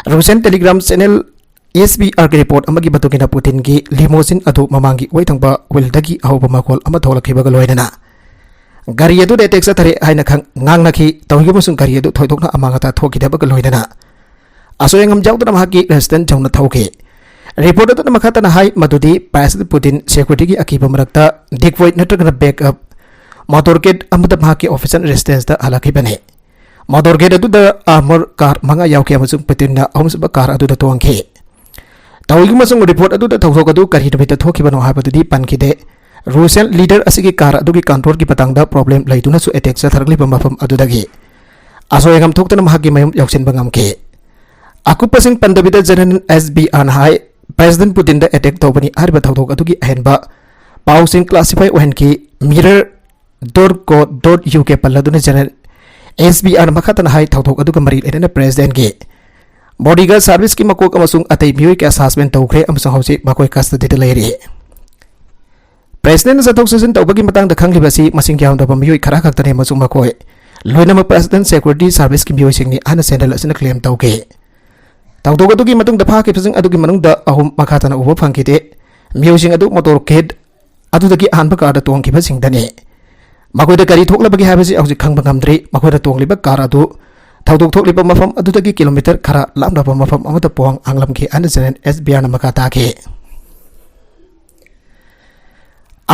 ꯔꯨꯁꯤꯌꯟ Telegram channel S B Rꯒꯤ report ꯑꯃꯒꯤ ꯃꯇꯨꯡ ꯏꯟꯅ Putinꯒꯤ limousine ꯑꯗꯨ ꯃꯃꯥꯡꯒꯤ ꯑꯣꯏ ꯊꯪꯕ wheelꯗꯒꯤ ꯑꯍꯧꯕ ꯃꯈꯣꯜ ꯑꯃ ꯊꯣꯛꯂꯛꯈꯤꯕꯒ ꯂꯣꯏꯅꯅ ꯒꯥꯔꯤ ꯑꯗꯨꯗ attack ꯆꯠꯊꯔꯦ ꯍꯥꯏꯅ ꯈꯪ-, ꯉꯥꯡꯅꯈꯤ꯫ ꯇꯧꯈꯤꯕ ꯑꯃꯁꯨꯡ ꯒꯥꯔꯤ ꯑꯗꯨ ꯊꯣꯏꯗꯣꯛꯅ ꯑꯃꯥꯡ ꯑꯇꯥ ꯊꯣꯛꯈꯤꯗꯕꯒ ꯂꯣꯏꯅꯅ ꯑꯁꯣꯏ ꯑꯉꯥꯝ ꯌꯥꯎꯗꯅ ꯃꯍꯥꯛꯀꯤ residence ꯌꯧꯅ ꯊꯧꯈꯤ꯫ Report ꯑꯗꯨꯅ ꯃꯈꯥ ꯇꯥꯅ ꯍꯥꯏ ꯃꯗꯨꯗꯤ President Putin securityꯒꯤ ꯑꯀꯤꯕ ꯃꯔꯛꯇ decoy ꯅꯠꯇ꯭ꯔꯒꯅ backup ꯃꯣꯇꯣꯔ ꯀꯦꯠ ꯑꯃꯗ ꯃꯍꯥꯛꯀꯤ ꯑꯣꯐꯤꯁꯤꯌꯦꯜ ꯔꯦꯁꯤꯗꯦꯟꯁꯇ ꯍꯜꯂꯛꯈꯤꯕꯅꯤ꯫ ꯃꯣꯇꯣꯔ ꯀꯦꯠ ꯑꯗꯨꯗ ꯑꯥꯔꯃꯔ ꯀꯥꯔ ꯃꯉꯥ ꯌꯥꯎꯈꯤ ꯑꯃꯁꯨꯡ ꯄꯨꯇꯤꯟꯅ ꯑꯍꯨꯝꯁꯨꯕ ꯀꯥꯔ ꯑꯗꯨꯗ ꯇꯣꯡꯈꯤ꯫ ꯇꯧꯏꯒꯨꯝꯕꯁꯨꯡ ꯔꯤꯄꯣꯔꯠ ꯑꯗꯨꯗ ꯊꯧꯗꯣꯛ ꯑꯗꯨ ꯀꯔꯤ ꯅꯨꯃꯤꯠꯇ ꯊꯣꯛꯈꯤꯕꯅꯣ ꯍꯥꯏꯕꯗꯨꯗꯤ ꯄꯟꯈꯤꯗꯦ꯫ ꯔꯨꯁꯤꯌꯥꯟ ꯂꯤꯗꯔ ꯑꯁꯤꯒꯤ ꯀꯥꯔ ꯑꯗꯨꯒꯤ ꯀꯟꯇ꯭ꯔꯣꯜꯒꯤ ꯃꯇꯥꯡꯗ ꯄ꯭ꯔꯣꯕ꯭ꯂꯦꯝ ꯂꯩꯗꯨꯅꯁꯨ ꯑꯦꯇꯦꯛ ꯆꯠꯊꯔꯛꯂꯤꯕ ꯃꯐꯝ ꯑꯗꯨꯗꯒꯤ ꯑꯁꯣꯏ ꯑꯉꯥꯝ ꯊꯣꯛꯇꯅ ꯃꯍꯥꯛꯀꯤ ꯃꯌꯨꯝ ꯌꯧꯁꯤꯟꯕ ꯉꯝꯈꯤ꯫ ꯑꯀꯨꯞꯄꯁꯤꯡ ꯄꯟꯗꯕꯤꯗ ꯖꯦꯅꯔꯦꯜ ꯑꯦꯁ ꯕꯤ ꯑꯥꯔꯅ ꯍꯥꯏ, ꯄ꯭ꯔꯦꯁꯤꯗꯦꯟꯠ ꯄꯨꯇꯤꯟꯗ ꯑꯦꯇꯦꯛ ꯇꯧꯕꯅꯤ ꯍꯥꯏꯔꯤꯕ ꯊꯧꯗꯣꯛ ꯑꯗꯨꯒꯤ ꯑꯍꯦꯟꯕ ꯄꯥꯎꯁꯤꯡ ꯀ꯭ꯂꯥꯁꯤꯐꯥꯏ ꯑꯣꯏꯍꯟꯈꯤ꯫ Mirror dot co dot U K ꯄꯜꯂꯗꯨꯅ ꯖꯦꯅꯔꯦꯜ ꯑꯦꯁ ꯕꯤ ꯑꯥꯔꯅ ꯃꯈꯥ ꯇꯥꯅ ꯍꯥꯏ, ꯊꯧꯗꯣꯛ ꯑꯗꯨꯒ ꯃꯔꯤ ꯂꯩꯅꯅ ꯄ꯭ꯔꯦꯁꯤꯗꯦꯟꯠꯀꯤ ꯕꯣꯗꯤꯒꯥꯔꯗ ꯁꯥꯔꯚꯤꯁꯀꯤ ꯃꯀꯣꯛ ꯑꯃꯁꯨꯡ ꯑꯇꯩ ꯃꯤꯑꯣꯏ ꯀꯌꯥ ꯁꯁꯄꯦꯟ ꯇꯧꯈ꯭ꯔꯦ ꯑꯃꯁꯨꯡ ꯍꯧꯖꯤꯛ ꯃꯈꯣꯏ ꯀꯁꯇꯗꯤꯗ ꯂꯩꯔꯤ꯫ ꯄ꯭ꯔꯦꯁꯤꯗꯦꯟꯠꯅ ꯆꯠꯊꯣꯛ ꯆꯠꯁꯤꯟ ꯇꯧꯕꯒꯤ ꯃꯇꯥꯡꯗ ꯈꯪꯂꯤꯕ ꯑꯁꯤ ꯃꯁꯤꯡ ꯌꯥꯝꯗꯕ ꯃꯤꯑꯣꯏ ꯈꯔ ꯈꯛꯇꯅꯤ ꯑꯃꯁꯨꯡ ꯃꯈꯣꯏ ꯂꯣꯏꯅꯃꯛ ꯄ꯭ꯔꯦꯁꯤꯗꯦꯟꯠ ꯁꯦꯀ꯭ꯌꯨꯔꯤꯇꯤ ꯁꯥꯔꯚꯤꯁꯀꯤ ꯃꯤꯑꯣꯏꯁꯤꯡꯅꯤ ꯍꯥꯏꯅ ꯖꯦꯅꯔꯦꯜ ꯑꯁꯤꯅ ꯀ꯭ꯂꯦꯝ ꯇꯧꯈꯤ꯫ ꯊꯧꯗꯣꯛ ꯑꯗꯨꯒꯤ ꯃꯇꯨꯡꯗ ꯐꯥꯈꯤꯕꯁꯤꯡ ꯑꯗꯨꯒꯤ ꯃꯅꯨꯡꯗ ꯑꯍꯨꯝ ꯃꯈꯥ ꯇꯥꯅ ꯎꯕ ꯐꯪꯈꯤꯗꯦ꯫ ꯃꯤꯑꯣꯏꯁꯤꯡ ꯑꯗꯨ ꯃꯣꯇꯣꯔ ꯀꯦꯠ ꯑꯗꯨꯗꯒꯤ ꯑꯍꯥꯟꯕ ꯀꯥꯔꯗ ꯇꯣꯡꯈꯤꯕꯁꯤꯡꯗꯅꯤ꯫ ꯃꯈꯣꯏꯗ ꯀꯔꯤ ꯊꯣꯛꯂꯕꯒꯦ ꯍꯥꯏꯕꯁꯤ ꯍꯧꯖꯤꯛ ꯈꯪꯕ ꯉꯝꯗ꯭ꯔꯤ꯫ ꯃꯈꯣꯏꯅ ꯇꯣꯡꯂꯤꯕ ꯀꯥꯔ ꯑꯗꯨ ꯊꯧꯗꯣꯛ ꯊꯣꯛꯂꯤꯕ ꯃꯐꯝ ꯑꯗꯨꯗꯒꯤ ꯀꯤꯂꯣꯃꯤꯇꯔ ꯈꯔ ꯂꯥꯞꯅꯕ ꯃꯐꯝ ꯑꯃꯗ ꯄꯣꯡ ꯍꯥꯡꯂꯝꯈꯤ ꯍꯥꯏꯅ ꯖꯦꯅꯔꯦꯜ ꯑꯦꯁ ꯕꯤ ꯑꯥꯔꯅ ꯃꯈꯥ ꯇꯥꯈꯤ꯫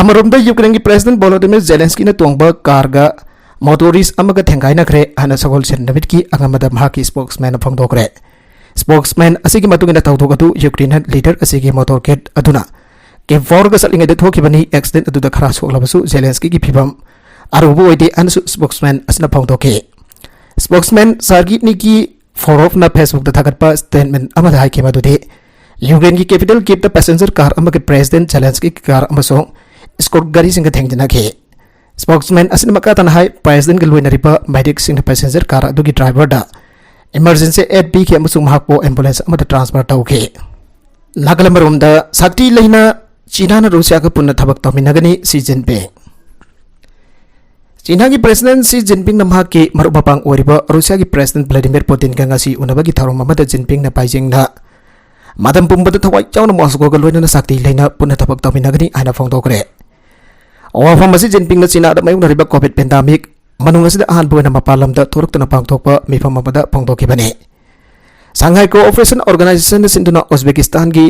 ꯑꯃꯔꯣꯝꯗ ꯌꯨꯀ꯭ꯔꯦꯟꯒꯤ ꯄ꯭ꯔꯦꯁꯤꯗꯦꯟꯠ ꯚꯣꯂꯣꯗꯤꯃꯤꯔ ꯖꯦꯂꯦꯟꯁꯀꯤꯅ ꯇꯣꯡꯕ ꯀꯥꯔꯒ ꯃꯣꯇꯣꯔꯤꯁ ꯑꯃꯒ ꯊꯦꯡꯒꯥꯏꯅꯈ꯭ꯔꯦ ꯍꯥꯏꯅ ꯁꯒꯣꯜꯁꯦꯟ ꯅꯨꯃꯤꯠꯀꯤ ꯑꯉꯟꯕꯗ ꯃꯍꯥꯛꯀꯤ ꯁ꯭ꯄꯣꯛꯁꯃꯦꯟꯅ ꯐꯣꯡꯗꯣꯛꯈ꯭ꯔꯦ꯫ ꯁ꯭ꯄꯣꯛꯁꯃꯦꯟ ꯑꯁꯤꯒꯤ ꯃꯇꯨꯡ ꯏꯟꯅ ꯊꯧꯗꯣꯛ ꯑꯗꯨ ꯌꯨꯀ꯭ꯔꯦꯅꯤꯌꯟ ꯂꯤꯗꯔ ꯑꯁꯤꯒꯤ ꯃꯣꯇꯣꯔ ꯀꯦꯠ ꯑꯗꯨꯅ ꯀꯦꯞ ꯐꯣꯔꯒ ꯆꯠꯂꯤꯉꯩꯗ ꯊꯣꯛꯈꯤꯕꯅꯤ꯫ ꯑꯦꯛꯁꯤꯗꯦꯟꯠ ꯑꯗꯨꯗ ꯈꯔ ꯁꯣꯛꯂꯕꯁꯨ ꯖꯦꯂꯦꯟꯁꯀꯤꯒꯤ ꯐꯤꯚꯝ ꯑꯔꯨꯕ ꯑꯣꯏꯗꯦ ꯍꯥꯏꯅꯁꯨ ꯁ꯭ꯄꯣꯛꯁꯃꯦꯟ ꯑꯁꯤꯅ ꯐꯣꯡꯗꯣꯛꯈꯤ꯫ ꯁ꯭ꯄꯣꯛꯁꯃꯦꯟ ꯁꯥꯔꯒꯤ ꯅꯤꯀꯤ ꯐꯣꯔꯣꯐꯅ ꯐꯦꯁꯕꯨꯛꯇ ꯊꯥꯒꯠꯄ ꯁ꯭ꯇꯦꯠꯃꯦꯟ ꯑꯃꯗ ꯍꯥꯏꯈꯤ ꯃꯗꯨꯗꯤ ꯌꯨꯀ꯭ꯔꯦꯟꯒꯤ ꯀꯦꯄꯤꯇꯦꯜ ꯀꯤꯞꯇ ꯄꯦꯁꯦꯟꯖꯔ ꯀꯥꯔ ꯑꯃꯒ ꯄ꯭ꯔꯦꯁꯤꯗꯦꯟꯠ ꯖꯦꯂꯦꯟꯁꯀꯤ ꯀꯥꯔ ꯑꯃꯁꯨꯡ ꯏꯁꯀꯣꯔꯠ ꯒꯥꯔꯤꯁꯤꯡꯒ ꯊꯦꯡꯖꯤꯟꯅꯈꯤ꯫ ꯁ꯭ꯄꯣꯛꯁꯃꯦꯟ ꯑꯁꯤꯅ ꯃꯈꯥ ꯇꯥꯅ ꯍꯥꯏ, ꯄ꯭ꯔꯦꯁꯤꯗꯦꯟꯠꯀ ꯂꯣꯏꯅꯔꯤꯕ ꯃꯦꯗꯤꯛꯁꯤꯡꯅ ꯄꯦꯁꯦꯟꯖꯔ ꯀꯥꯔ ꯑꯗꯨꯒꯤ ꯗ꯭ꯔꯥꯏꯚꯔꯗ ꯏꯃꯔꯖꯦꯟꯁꯤ ꯑꯦꯗ ꯄꯤꯈꯤ ꯑꯃꯁꯨꯡ ꯃꯍꯥꯛꯄꯨ ꯑꯦꯝꯕꯨꯂꯦꯟꯁ ꯑꯃꯗ ꯇ꯭ꯔꯥꯟꯁꯐꯔ ꯇꯧꯈꯤ꯫ ꯅꯥꯒꯥꯂꯦꯟ ꯃꯔꯣꯝꯗ ꯁꯛꯇꯤ ꯂꯩꯅ ꯆꯤꯅꯥꯅ ꯔꯨꯁꯤꯌꯥꯒ ꯄꯨꯟꯅ ꯊꯕꯛ ꯇꯧꯃꯤꯟꯅꯒꯅꯤ, ꯁꯤ ꯖꯤꯟꯄꯤꯡ꯫ ꯆꯤꯅꯥꯒꯤ ꯄ꯭ꯔꯦꯁꯤꯗꯦꯟꯠ ꯁꯤ ꯖꯤꯟꯄꯤꯡꯅ ꯃꯍꯥꯛꯀꯤ ꯃꯔꯨꯞ ꯃꯄꯥꯡ ꯑꯣꯏꯔꯤꯕ ꯔꯨꯁꯤꯌꯥꯒꯤ ꯄ꯭ꯔꯦꯁꯤꯗꯦꯟꯠ ꯚ꯭ꯂꯥꯗꯤꯃꯤꯔ ꯄꯨꯇꯤꯟꯒ ꯉꯁꯤ ꯎꯅꯕꯒꯤ ꯊꯧꯔꯝ ꯑꯃꯗ ꯖꯤꯟꯄꯤꯡꯅ ꯄꯥꯏꯖꯤꯡꯅ ꯃꯇꯝ ꯄꯨꯝꯕꯗ ꯊꯋꯥꯏ ꯌꯥꯎꯅ ꯃꯣꯁꯀꯣꯒ ꯂꯣꯏꯅꯅ ꯁꯛꯇꯤ ꯂꯩꯅ ꯄꯨꯟꯅ ꯊꯕꯛ ꯇꯧꯃꯤꯟꯅꯒꯅꯤ ꯍꯥꯏꯅ ꯐꯣꯡꯗꯣꯛꯈ꯭ꯔꯦ꯫ ꯋꯥꯐꯝ ꯑꯁꯤ ꯖꯤꯟꯄꯤꯡꯅ ꯆꯤꯅꯥꯗ ꯃꯥꯌꯣꯛꯅꯔꯤꯕ ꯀꯣꯚꯤꯗ ꯄꯦꯟꯗꯥꯃꯤꯛ ꯃꯅꯨꯡ ꯑꯁꯤꯗ ꯑꯍꯥꯟꯕ ꯑꯣꯏꯅ ꯃꯄꯥꯟ ꯂꯝꯗ ꯊꯣꯔꯛꯇꯨꯅ ꯄꯥꯡꯊꯣꯛꯄ ꯃꯤꯐꯝ ꯑꯃꯗ ꯐꯣꯡꯗꯣꯛꯈꯤꯕꯅꯤ꯫ ꯁꯪꯍꯥꯏ ꯀꯣꯑꯣꯄꯔꯦꯁꯟ ꯑꯣꯔꯒꯅꯥꯏꯖꯦꯁꯟꯅ ꯁꯤꯟꯗꯨꯅ ꯎꯖꯕꯦꯀꯤꯁꯇꯥꯟꯒꯤ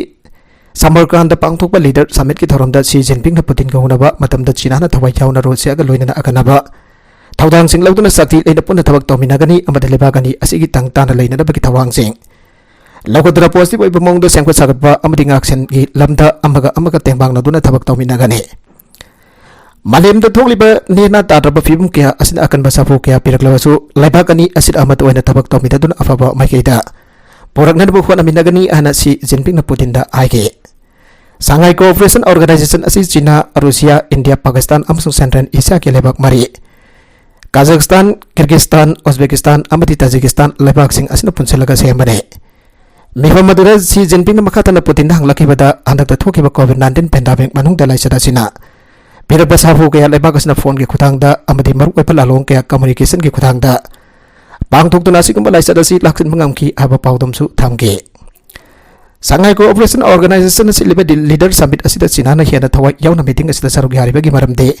ꯁꯃꯔꯀꯥꯟꯗ ꯄꯥꯡꯊꯣꯛꯄ ꯂꯤꯗꯔ ꯁꯃꯤꯠꯀꯤ ꯊꯧꯔꯝꯗ ꯁꯤ ꯖꯤꯟꯄꯤꯡꯅ ꯄꯨꯇꯤꯟꯒ ꯎꯅꯕ ꯃꯇꯝꯗ ꯆꯤꯅꯥꯅ ꯊꯋꯥꯏ ꯌꯥꯎꯅ ꯔꯨꯁꯤꯌꯥꯒ ꯂꯣꯏꯅꯅ ꯑꯀꯟꯅꯕ ꯊꯧꯗꯥꯡꯁꯤꯡ ꯂꯧꯗꯨꯅ ꯁꯛꯇꯤ ꯂꯩꯅ ꯄꯨꯟꯅ ꯊꯕꯛ ꯇꯧꯃꯤꯟꯅꯒꯅꯤ ꯑꯃꯗꯤ ꯂꯩꯕꯥꯛ ꯑꯅꯤ ꯑꯁꯤꯒꯤ ꯇꯪ ꯇꯥꯅ ꯂꯩꯅꯅꯕꯒꯤ ꯊꯧꯔꯥꯡꯁꯤꯡ ꯂꯧꯈꯠꯇꯨꯅ ꯄꯣꯖꯤꯇꯤꯚ ꯑꯣꯏꯕ ꯃꯑꯣꯡꯗ ꯁꯦꯝꯒꯠ ꯁꯥꯒꯠꯄ ꯑꯃꯗꯤ ꯉꯥꯛꯁꯦꯟꯒꯤ ꯂꯝꯗ ꯑꯃꯒ ꯑꯃꯒ ꯇꯦꯡꯕꯥꯡꯅꯗꯨꯅ ꯊꯕꯛ ꯇꯧꯃꯤꯟꯅꯒꯅꯤ꯫ ꯃꯥꯂꯦꯝꯗ ꯊꯣꯛꯂꯤꯕ ꯅꯦꯅꯥ ꯇꯥꯗ꯭ꯔꯕ ꯐꯤꯕꯝ ꯀꯌꯥ ꯑꯁꯤꯅ ꯑꯀꯟꯕ ꯁꯥꯐꯨ ꯀꯌꯥ ꯄꯤꯔꯛꯂꯕꯁꯨ ꯂꯩꯕꯥꯛ ꯑꯅꯤ ꯑꯁꯤꯗ ꯑꯃꯠꯇ ꯑꯣꯏꯅ ꯊꯕꯛ ꯇꯧꯃꯤꯟꯅꯗꯨꯅ ꯑꯐꯕ ꯃꯥꯏꯀꯩꯗ ꯄꯨꯔꯛꯅꯅꯕ ꯍꯣꯠꯅꯃꯤꯟꯅꯒꯅꯤ ꯍꯥꯏꯅ ꯁꯤ ꯖꯤꯟꯄꯤꯡꯅ ꯄꯨꯇꯤꯟꯗ ꯍꯥꯏꯈꯤ꯫ ꯁꯉꯥꯏ ꯀꯣꯑꯣꯄꯔꯦꯁꯟ ꯑꯣꯔꯒꯅꯥꯏꯖꯦꯁꯟ ꯑꯁꯤ ꯆꯤꯅꯥ, ꯔꯨꯁꯤꯌꯥ, ꯏꯟꯗꯤꯌꯥ, ꯄꯥꯀꯤꯁꯇꯥꯟ ꯑꯃꯁꯨꯡ ꯁꯦꯟꯇ꯭ꯔꯦꯜ ꯑꯦꯁꯤꯌꯥꯒꯤ ꯂꯩꯕꯥꯛ ꯃꯔꯤ ꯀꯥꯖꯥꯈꯁꯇꯥꯟ, ꯀꯤꯔꯒꯤꯁꯇꯥꯟ, ꯎꯖꯕꯦꯀꯤꯁꯇꯥꯟ ꯑꯃꯗꯤ ꯇꯥꯖꯤꯀꯤꯁꯇꯥꯟ ꯂꯩꯕꯥꯛꯁꯤꯡ ꯑꯁꯤꯅ ꯄꯨꯟꯁꯤꯜꯂꯒ ꯁꯦꯝꯕꯅꯤ꯫ ꯃꯤꯐꯝ ꯑꯗꯨꯗ ꯁꯤ ꯖꯤꯟꯄꯤꯡꯅ ꯃꯈꯥ ꯇꯥꯅ ꯄꯨꯇꯤꯟꯗ ꯍꯪꯂꯛꯈꯤꯕꯗ ꯍꯟꯗꯛꯇ ꯊꯣꯛꯈꯤꯕ ꯀꯣꯚꯤꯗ ꯅꯥꯏꯟꯇꯤꯟ ꯄꯦꯟꯗꯥꯃꯤꯛ ꯃꯅꯨꯡꯗ ꯂꯥꯏꯆꯠ ꯑꯁꯤꯅ ꯄꯤꯔꯛꯄ ꯁꯥꯐꯨ ꯀꯌꯥ ꯂꯩꯕꯥꯛ ꯑꯁꯤꯅ ꯐꯣꯟꯒꯤ ꯈꯨꯠꯊꯥꯡꯗ ꯑꯃꯗꯤ ꯃꯔꯨꯑꯣꯏꯕ ꯂꯥꯂꯣꯡ ꯀꯌꯥ ꯀꯝꯃꯨꯅꯤꯀꯦꯁꯟꯒꯤ ꯈꯨꯠꯊꯥꯡꯗ ꯄꯥꯡꯊꯣꯛꯇꯨꯅ ꯑꯁꯤꯒꯨꯝꯕ ꯂꯥꯏꯆꯠ ꯑꯁꯤ ꯂꯥꯛꯁꯤꯟꯕ ꯉꯝꯈꯤ ꯍꯥꯏꯕ ꯄꯥꯎꯗꯝꯁꯨ ꯊꯝꯈꯤ꯫ ꯁꯉꯥꯏ ꯀꯣꯑꯣꯄꯔꯦꯁꯟ ꯑꯣꯔꯒꯅꯥꯏꯖꯦꯁꯟꯅ ꯁꯤꯜꯂꯤꯕ ꯂꯤꯗꯔ ꯁꯃꯤꯠ ꯑꯁꯤꯗ ꯆꯤꯅꯥꯅ ꯍꯦꯟꯅ ꯊꯋꯥꯏ ꯌꯥꯎꯅ ꯃꯤꯇꯤꯡ ꯑꯁꯤꯗ ꯁꯔꯨꯛ ꯌꯥꯔꯤꯕꯒꯤ ꯃꯔꯝꯗꯤ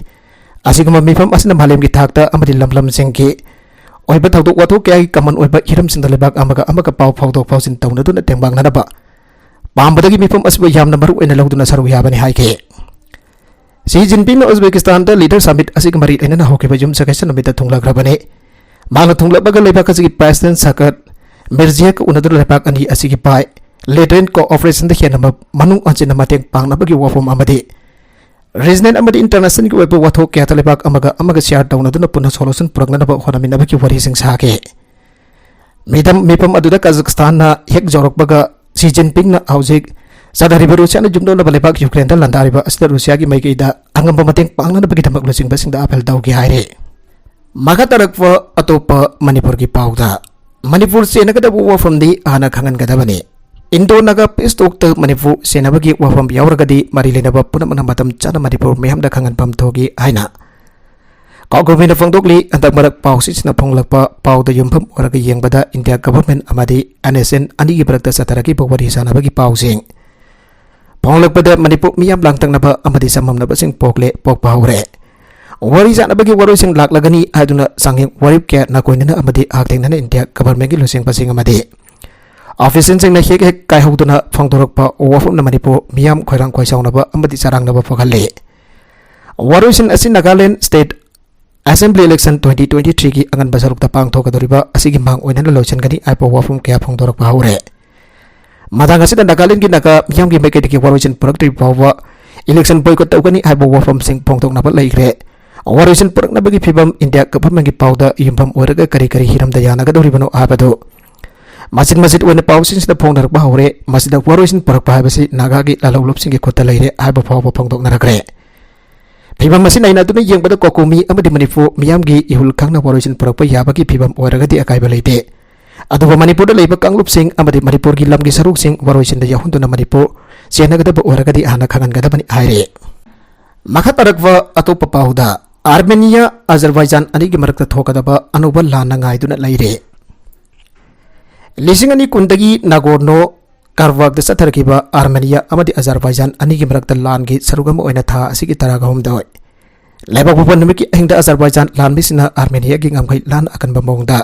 ꯑꯁꯤꯒꯨꯝꯕ ꯃꯤꯐꯝ ꯑꯁꯤꯅ ꯃꯥꯂꯦꯝꯒꯤ ꯊꯥꯛꯇ ꯑꯃꯗꯤ ꯂꯝ ꯂꯝꯁꯤꯡꯒꯤ ꯑꯣꯏꯕ ꯊꯧꯗꯣꯛ ꯋꯥꯊꯣꯛ ꯀꯌꯥꯒꯤ ꯀꯃꯟ ꯑꯣꯏꯕ ꯍꯤꯔꯝꯁꯤꯡꯗ ꯂꯩꯕꯥꯛ ꯑꯃꯒ ꯑꯃꯒ ꯄꯥꯎ ꯐꯥꯎꯗꯣꯛ ꯐꯥꯎꯖꯤꯟ ꯇꯧꯅꯗꯨꯅ ꯇꯦꯡꯕꯥꯡꯅꯅꯕ ꯄꯥꯝꯕꯗꯒꯤ ꯃꯤꯐꯝ ꯑꯁꯤꯕꯨ ꯌꯥꯝꯅ ꯃꯔꯨ ꯑꯣꯏꯅ ꯂꯧꯗꯨꯅ ꯁꯔꯨꯛ ꯌꯥꯕꯅꯤ ꯍꯥꯏꯈꯤ꯫ ꯁꯤ ꯖꯤꯟꯄꯤꯡꯅ ꯎꯖꯕꯦꯀꯤꯁꯇꯥꯟꯗ ꯂꯤꯗꯔ ꯁꯃꯤꯠ ꯑꯁꯤꯒ ꯃꯔꯤ ꯂꯩꯅꯅ ꯍꯧꯈꯤꯕ ꯌꯨꯝꯁꯀꯩꯁ ꯅꯨꯃꯤꯠꯇ ꯊꯨꯡꯂꯈ꯭ꯔꯕꯅꯤ꯫ ꯃꯍꯥꯛꯅ ꯊꯨꯡꯂꯛꯄꯒ ꯂꯩꯕꯥꯛ ꯑꯁꯤꯒꯤ ꯄ꯭ꯔꯦꯁꯤꯗꯦꯟꯠ ꯁꯀꯠ ꯃꯤꯔꯖꯤꯌꯥꯒ ꯎꯅꯗꯨꯅ ꯂꯩꯕꯥꯛ ꯑꯅꯤ ꯑꯁꯤꯒꯤ ꯄꯥꯏ ꯂꯦꯇꯔꯦꯟ ꯀꯣꯑꯣꯄꯔꯦꯁꯟꯗ ꯍꯦꯟꯅ ꯃ-, ꯃꯅꯨꯡ ꯍꯟꯖꯤꯟꯅ ꯃꯇꯦꯡ ꯄꯥꯡꯅꯕꯒꯤ ꯋꯥꯐꯝ ꯑꯃꯗꯤ ꯔꯤꯖꯅꯦꯜ ꯑꯃꯗꯤ ꯏꯟꯇꯔꯅꯦꯁꯅꯦꯜꯒꯤ ꯑꯣꯏꯕ ꯋꯥꯊꯣꯛ ꯀꯌꯥꯗ ꯂꯩꯕꯥꯛ ꯑꯃꯒ ꯑꯃꯒ ꯁꯤꯌꯥꯔ ꯇꯧꯅꯗꯨꯅ ꯄꯨꯟꯅ ꯁꯣꯂꯨꯁꯟ ꯄꯨꯔꯛꯅꯅꯕ ꯍꯣꯠꯅꯃꯤꯟꯅꯕꯒꯤ ꯋꯥꯔꯤꯁꯤꯡ ꯁꯥꯈꯤ꯫ ꯃꯤꯐꯝ, ꯃꯤꯐꯝ ꯑꯗꯨꯗ ꯀꯥꯖꯥꯈꯁꯇꯥꯟꯅ ꯍꯦꯛ ꯌꯧꯔꯛꯄꯒ ꯁꯤ ꯖꯤꯟꯄꯤꯡꯅ ꯍꯧꯖꯤꯛ ꯆꯠꯅꯔꯤꯕ ꯔꯨꯁꯤꯌꯥꯅ ꯌꯨꯝꯂꯣꯟꯅꯕ ꯂꯩꯕꯥꯛ ꯌꯨꯀ꯭ꯔꯦꯟꯗ ꯂꯥꯟꯗꯥꯔꯤꯕ ꯑꯁꯤꯗ ꯔꯨꯁꯤꯌꯥꯒꯤ ꯃꯥꯏꯀꯩꯗ ꯑꯉꯝꯕ ꯃꯇꯦꯡ ꯄꯥꯡꯅꯅꯕꯒꯤꯗꯃꯛ ꯂꯨꯆꯤꯡꯕꯁꯤꯡꯗ ꯑꯥꯄꯤꯜ ꯇꯧꯈꯤ ꯍꯥꯏꯔꯤ꯫ ꯃꯈꯥ ꯇꯥꯔꯛꯄ ꯑꯇꯣꯞꯄ ꯃꯅꯤꯄꯨꯔꯒꯤ ꯄꯥꯎꯗ, ꯃꯅꯤꯄꯨꯔ ꯆꯦꯟꯅꯒꯗꯕ ꯋꯥꯐꯝꯗꯤ ꯍꯥꯟꯅ ꯈꯪꯍꯟꯒꯗꯕꯅꯤ꯫ ꯏꯟꯗꯣ ꯅꯥꯒꯥ ꯄꯤꯁ ꯇꯣꯛꯇ ꯃꯅꯤꯄꯨꯔ ꯆꯦꯟꯅꯕꯒꯤ ꯋꯥꯐꯝ ꯌꯥꯎꯔꯒꯗꯤ ꯃꯔꯤ ꯂꯩꯅꯕ ꯄꯨꯝꯅꯃꯛꯅ ꯃꯇꯝ ꯆꯥꯅ ꯃꯅꯤꯄꯨꯔ ꯃꯤꯌꯥꯝꯗ ꯈꯪꯍꯟꯐꯝ ꯊꯣꯛꯏ ꯍꯥꯏꯅ ꯀꯥꯎ ꯒꯣꯕꯤꯟꯗ ꯐꯣꯡꯗꯣꯛꯂꯤ꯫ ꯍꯟꯗꯛ ꯃꯔꯛ ꯄꯥꯎꯆꯦꯁꯤꯡꯅ ꯐꯣꯡꯂꯛꯄ ꯄꯥꯎꯗ ꯌꯨꯝꯐꯝ ꯑꯣꯏꯔꯒ ꯌꯦꯡꯕꯗ ꯏꯟꯗꯤꯌꯥ ꯒꯚꯔꯟꯃꯦꯟꯠ ꯑꯃꯗꯤ ꯑꯦꯟ ꯑꯦꯁ ꯑꯦꯟ ꯑꯅꯤꯒꯤ ꯃꯔꯛꯇ ꯆꯠꯊꯔꯛꯈꯤꯕ ꯋꯥꯔꯤ ꯁꯥꯟꯅꯕꯒꯤ ꯄꯥꯎꯁꯤꯡ ꯐꯣꯡꯂꯛꯄꯗ ꯃꯅꯤꯄꯨꯔ ꯃꯤꯌꯥꯝ ꯂꯥꯡꯇꯛꯅꯕ ꯑꯃꯗꯤ ꯆꯃꯝꯅꯕꯁꯤꯡ ꯄꯣꯛꯂꯦ, ꯄꯣꯛꯄ ꯍꯧꯔꯦ꯫ ꯋꯥꯔꯤ ꯁꯥꯟꯅꯕꯒꯤ ꯋꯥꯔꯣꯏꯁꯤꯡ ꯂꯥꯛꯂꯒꯅꯤ ꯍꯥꯏꯗꯨꯅ ꯆꯥꯡꯌꯦꯡ ꯋꯥꯔꯦꯞ ꯀꯌꯥ ꯅꯥꯀꯣꯏꯅꯅ ꯑꯃꯗꯤ ꯍꯛꯊꯦꯡꯅꯅ ꯏꯟꯗꯤꯌꯥ ꯒꯚꯔꯟꯃꯦꯟꯠꯀꯤ ꯂꯨꯆꯤꯡꯕꯁꯤꯡ ꯑꯃꯗꯤ ꯑꯣꯐꯤꯁꯤꯌꯦꯜꯁꯤꯡꯅ ꯍꯦꯛ ꯍꯦꯛ ꯀꯥꯏꯍꯧꯗꯨꯅ ꯐꯣꯡꯗꯣꯔꯛꯄ ꯋꯥꯐꯝꯅ ꯃꯅꯤꯄꯨꯔ ꯃꯤꯌꯥꯝ ꯈꯣꯏꯔꯥꯡ ꯈꯣꯏꯁꯥꯎꯅꯕ ꯑꯃꯗꯤ ꯆꯔꯥꯡꯅꯕ ꯐꯥꯎꯍꯜꯂꯤ꯫ ꯋꯥꯔꯣꯏꯁꯤꯟ ꯑꯁꯤ Nagaland state assembly election twenty twenty-threeꯒꯤ ꯑꯉꯟꯕ ꯁꯔꯨꯛꯇ ꯄꯥꯡꯊꯣꯛꯀꯗꯧꯔꯤꯕ ꯑꯁꯤꯒꯤ ꯃꯥꯡ ꯑꯣꯏꯅꯅ ꯂꯣꯏꯁꯤꯟꯒꯅꯤ ꯍꯥꯏꯕ ꯋꯥꯐꯝ ꯀꯌꯥ ꯐꯣꯡꯗꯣꯔꯛꯄ ꯍꯧꯔꯦ꯫ ꯃꯇꯥꯡ ꯑꯁꯤꯗ ꯅꯥꯒꯥꯂꯦꯟꯒꯤ ꯅꯥꯒꯥ ꯃꯤꯌꯥꯝꯒꯤ ꯃꯥꯏꯀꯩꯗꯒꯤ ꯋꯥꯔꯣꯏꯁꯤꯟ ꯄꯨꯔꯛꯇ꯭ꯔꯤꯕ ꯐꯥꯎꯕ ꯏꯂꯦꯛꯁꯟ ꯕꯣꯏꯀꯣꯠ ꯇꯧꯒꯅꯤ ꯍꯥꯏꯕ ꯋꯥꯐꯝꯁꯤꯡ ꯐꯣꯡꯗꯣꯛꯅꯕ ꯂꯩꯈ꯭ꯔꯦ꯫ ꯋꯥꯔꯣꯏꯁꯤꯟ ꯄꯨꯔꯛꯅꯕꯒꯤ ꯐꯤꯕꯝ ꯏꯟꯗꯤꯌꯥ ꯒꯚꯔꯟꯃꯦꯟꯒꯤ ꯄꯥꯎꯗ ꯌꯨꯝꯐꯝ ꯑꯣꯏꯔꯒ ꯀꯔꯤ ꯀꯔꯤ ꯍꯤꯔꯝꯗ ꯌꯥꯅꯒꯗꯧꯔꯤꯕꯅꯣ ꯍꯥꯏꯕꯗꯨ ꯃꯆꯤꯠ ꯃꯆꯤꯠ ꯑꯣꯏꯅ ꯄꯥꯎꯁꯤꯡꯁꯤꯗ ꯐꯣꯡꯅꯔꯛꯄ ꯍꯧꯔꯦ꯫ ꯃꯁꯤꯗ ꯋꯥꯔꯣꯏꯁꯤꯟ ꯄꯨꯔꯛꯄ ꯍꯥꯏꯕꯁꯤ ꯅꯥꯒꯥꯒꯤ ꯂꯥꯜꯍꯧꯂꯨꯞꯁꯤꯡꯒꯤ ꯈꯨꯠꯇ ꯂꯩꯔꯦ ꯍꯥꯏꯕ ꯐꯥꯎꯕ ꯐꯣꯡꯗꯣꯛꯅꯔꯛꯈ꯭ꯔꯦ꯫ ꯐꯤꯕꯝ ꯑꯁꯤ ꯅꯩꯅꯗꯨꯅ ꯌꯦꯡꯕꯗ ꯀꯣꯀꯣꯃꯤ ꯑꯃꯗꯤ ꯃꯅꯤꯄꯨꯔ ꯃꯤꯌꯥꯝꯒꯤ ꯏꯍꯨꯜ ꯈꯪꯅ ꯋꯥꯔꯣꯏꯁꯤꯟ ꯄꯨꯔꯛꯄ ꯌꯥꯕꯒꯤ ꯐꯤꯕꯝ ꯑꯣꯏꯔꯒꯗꯤ ꯑꯀꯥꯏꯕ ꯂꯩꯇꯦ꯫ ꯑꯗꯨꯕꯨ ꯃꯅꯤꯄꯨꯔꯗ ꯂꯩꯕ ꯀꯥꯡꯂꯨꯞꯁꯤꯡ ꯑꯃꯗꯤ ꯃꯅꯤꯄꯨꯔꯒꯤ ꯂꯝꯒꯤ ꯁꯔꯨꯛꯁꯤꯡ ꯋꯥꯔꯣꯏꯁꯤꯟꯗ ꯌꯥꯎꯍꯟꯗꯨꯅ ꯃꯅꯤꯄꯨꯔ ꯆꯦꯟꯅꯒꯗꯕ ꯑꯣꯏꯔꯒꯗꯤ ꯍꯥꯟꯅ ꯈꯪꯍꯟꯒꯗꯕꯅꯤ ꯍꯥꯏꯔꯤ꯫ ꯃꯈꯥ ꯇꯥꯔꯛꯄ ꯑꯇꯣꯞꯄ ꯄꯥꯎꯗ, ꯑꯥꯔꯃꯦꯅꯤꯌꯥ ꯑꯖꯔꯕꯥꯏꯖꯥꯟ ꯑꯅꯤꯒꯤ ꯃꯔꯛꯇ ꯊꯣꯛꯀꯗꯕ ꯑꯅꯧꯕ ꯂꯥꯟꯅ ꯉꯥꯏꯗꯨꯅ ꯂꯩꯔꯦ꯫ ꯂꯤꯁꯤꯡ ꯑꯅꯤ ꯀꯨꯟꯗꯒꯤ ꯅꯥꯒꯣꯔꯅꯣ ꯀꯥꯔꯕꯥꯛꯇ ꯆꯠꯊꯔꯛꯈꯤꯕ ꯑꯥꯔꯃꯦꯅꯤꯌꯥ ꯑꯃꯗꯤ ꯑꯖꯔꯕꯥꯏꯖꯥꯟ ꯑꯅꯤꯒꯤ ꯃꯔꯛꯇ ꯂꯥꯟꯒꯤ ꯁꯔꯨꯛ ꯑꯃ ꯑꯣꯏꯅ ꯊꯥ ꯑꯁꯤꯒꯤ ꯇꯔꯥꯒ ꯍꯨꯝꯗꯣꯏ ꯂꯩꯕꯥꯛꯄꯣꯛꯄ ꯅꯨꯃꯤꯠꯀꯤ ꯑꯍꯤꯡꯗ ꯑꯖꯔꯕꯥꯏꯖꯥꯟ ꯂꯥꯟꯃꯤꯁꯤꯡꯅ ꯑꯥꯔꯃꯦꯅꯤꯌꯥꯒꯤ ꯉꯝꯈꯩ ꯂꯥꯟꯅ ꯑꯀꯟꯕ ꯃꯑꯣꯡꯗ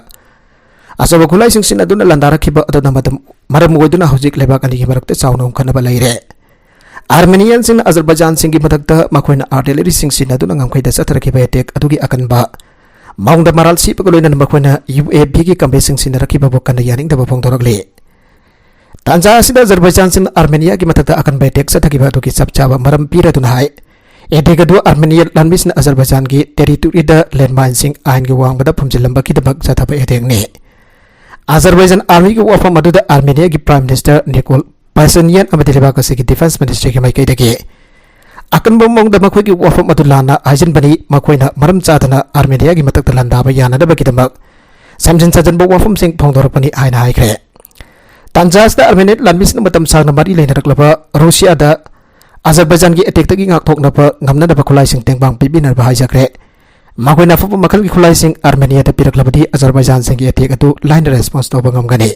ꯑꯆꯧꯕ ꯈꯨꯠꯂꯥꯏꯁꯤꯡ ꯁꯤꯖꯤꯟꯅꯗꯨꯅ ꯂꯥꯟꯗꯥꯔꯛꯈꯤꯕ ꯑꯗꯨꯅ ꯃꯇꯝ-, ꯃꯔꯝ ꯑꯣꯏꯗꯨꯅ ꯍꯧꯖꯤꯛ ꯂꯩꯕꯥꯛ ꯑꯅꯤꯒꯤ ꯃꯔꯛꯇ ꯆꯥꯎꯅ ꯍꯨꯝꯈꯠꯅꯕ ꯂꯩꯔꯦ꯫ ꯑꯥꯔꯃꯦꯅꯤꯌꯥꯟꯁꯤꯡꯅ ꯑꯖꯔꯕꯥꯏꯖꯥꯟꯁꯤꯡꯒꯤ ꯃꯊꯛꯇ ꯃꯈꯣꯏꯅ ꯑꯥꯔꯇꯤꯂꯔꯤꯁꯤꯡ ꯁꯤꯖꯤꯟꯅꯗꯨꯅ ꯉꯝꯈꯩꯗ ꯆꯠꯊꯔꯛꯈꯤꯕ ꯑꯦꯇꯦꯛ ꯑꯗꯨꯒꯤ ꯑꯀꯟꯕ ꯃꯑꯣꯡꯗ ꯃꯔꯥꯜ ꯁꯤꯕꯒ ꯂꯣꯏꯅꯅ ꯃꯈꯣꯏꯅ ꯌꯨ ꯑꯦ ꯚꯤꯒꯤ ꯀꯝꯕꯦꯁꯤꯡ ꯁꯤꯖꯤꯟꯅꯔꯛꯈꯤꯕꯕꯨ ꯀꯟꯅ ꯌꯥꯅꯤꯡꯗꯕ ꯐꯣꯡꯗꯣꯔꯛꯂꯤ꯫ ꯇꯥꯟꯖꯥ ꯑꯁꯤꯗ ꯑꯖꯔꯕꯥꯏꯖꯥꯟꯁꯤꯡꯅ ꯑꯥꯔꯃꯦꯅꯤꯌꯥꯒꯤ ꯃꯊꯛꯇ ꯑꯀꯟꯕ ꯑꯦꯇꯦꯛ ꯆꯠꯊꯈꯤꯕ ꯑꯗꯨꯒꯤ ꯆꯞ ꯆꯥꯕ ꯃꯔꯝ ꯄꯤꯔꯗꯨꯅ ꯍꯥꯏ, ꯑꯦꯇꯦꯛ ꯑꯗꯨ ꯑꯥꯔꯃꯦꯅꯤꯌꯥ ꯂꯥꯟꯃꯤꯁꯤꯡꯅ ꯑꯖꯔꯕꯥꯏꯖꯥꯟꯒꯤ ꯇꯦꯔꯤꯇꯣꯔꯤꯗ ꯂꯦꯟꯃꯥꯏꯟꯁꯤꯡ ꯑꯥꯏꯟꯒꯤ ꯋꯥꯡꯃꯗ ꯐꯨꯝꯖꯤꯜꯂꯝꯕꯒꯤꯗꯃꯛ ꯆꯠꯊꯕ ꯑꯦꯇꯦꯛꯅꯤ꯫ ꯑꯖꯔꯕꯥꯏꯖꯥꯟ ꯑꯥꯔꯃꯤꯒꯤ ꯋꯥꯐꯝ ꯑꯗꯨꯗ ꯑꯥꯔꯃꯦꯅꯤꯌꯥꯒꯤ ꯄ꯭ꯔꯥꯏꯝ ꯃꯤꯅꯤꯁꯇꯔ ꯅꯤꯀꯣꯜ ꯄꯥꯁꯤꯟꯌꯥꯟ ꯑꯃꯗꯤ ꯂꯩꯕꯥꯛ ꯑꯁꯤꯒꯤ ꯗꯤꯐꯦꯟꯁ ꯃꯤꯅꯤꯁꯇ꯭ꯔꯤꯒꯤ ꯃꯥꯏꯀꯩꯗꯒꯤ ꯑꯀꯟꯕ ꯃꯑꯣꯡꯗ ꯃꯈꯣꯏꯒꯤ ꯋꯥꯐꯝ ꯑꯗꯨ ꯂꯥꯟꯅ ꯍꯥꯏꯖꯤꯟꯕꯅꯤ, ꯃꯈꯣꯏꯅ ꯃꯔꯝ ꯆꯥꯗꯅ ꯑꯥꯔꯃꯦꯅꯤꯌꯥꯒꯤ ꯃꯊꯛꯇ ꯂꯥꯟꯗꯥꯕ ꯌꯥꯅꯅꯕꯒꯤꯗꯃꯛ ꯁꯦꯝꯖꯤꯟ ꯁꯥꯖꯤꯟꯕ ꯋꯥꯐꯝꯁꯤꯡ ꯐꯣꯡꯗꯣꯔꯛꯄꯅꯤ ꯍꯥꯏꯅ ꯍꯥꯏꯈ꯭ꯔꯦ꯫ ꯇꯥꯟꯖꯥ ꯑꯁꯤꯗ ꯑꯥꯔꯃꯦꯅꯤꯌꯥ ꯂꯥꯟꯃꯤꯁꯤꯡꯅ ꯃꯇꯝ ꯁꯥꯡꯅ ꯃꯔꯤ ꯂꯩꯅꯔꯛꯂꯕ ꯔꯨꯁꯤꯌꯥꯗ ꯑꯖꯔꯕꯥꯏꯖꯥꯟꯒꯤ ꯑꯦꯇꯦꯛꯇꯒꯤ ꯉꯥꯛꯊꯣꯛꯅꯕ ꯉꯝꯅꯅꯕ ꯈꯨꯠꯂꯥꯏꯁꯤꯡ ꯇꯦꯡꯕꯥꯡ ꯄꯤꯕꯤꯅꯕ ꯍꯥꯏꯖꯈ꯭ꯔꯦ꯫ ꯃꯈꯣꯏꯅ ꯑꯐꯕ ꯃꯈꯜꯒꯤ ꯈꯨꯠꯂꯥꯏꯁꯤꯡ ꯑꯥꯔꯃꯦꯅꯤꯌꯥꯗ ꯄꯤꯔꯛꯂꯕꯗꯤ ꯑꯖꯔꯕꯥꯏꯖꯥꯟꯁꯤꯡꯒꯤ ꯑꯦꯇꯦꯛ ꯑꯗꯨ ꯂꯥꯏꯅ ꯔꯦꯁꯄꯣꯟꯁ ꯇꯧꯕ ꯉꯝꯒꯅꯤ꯫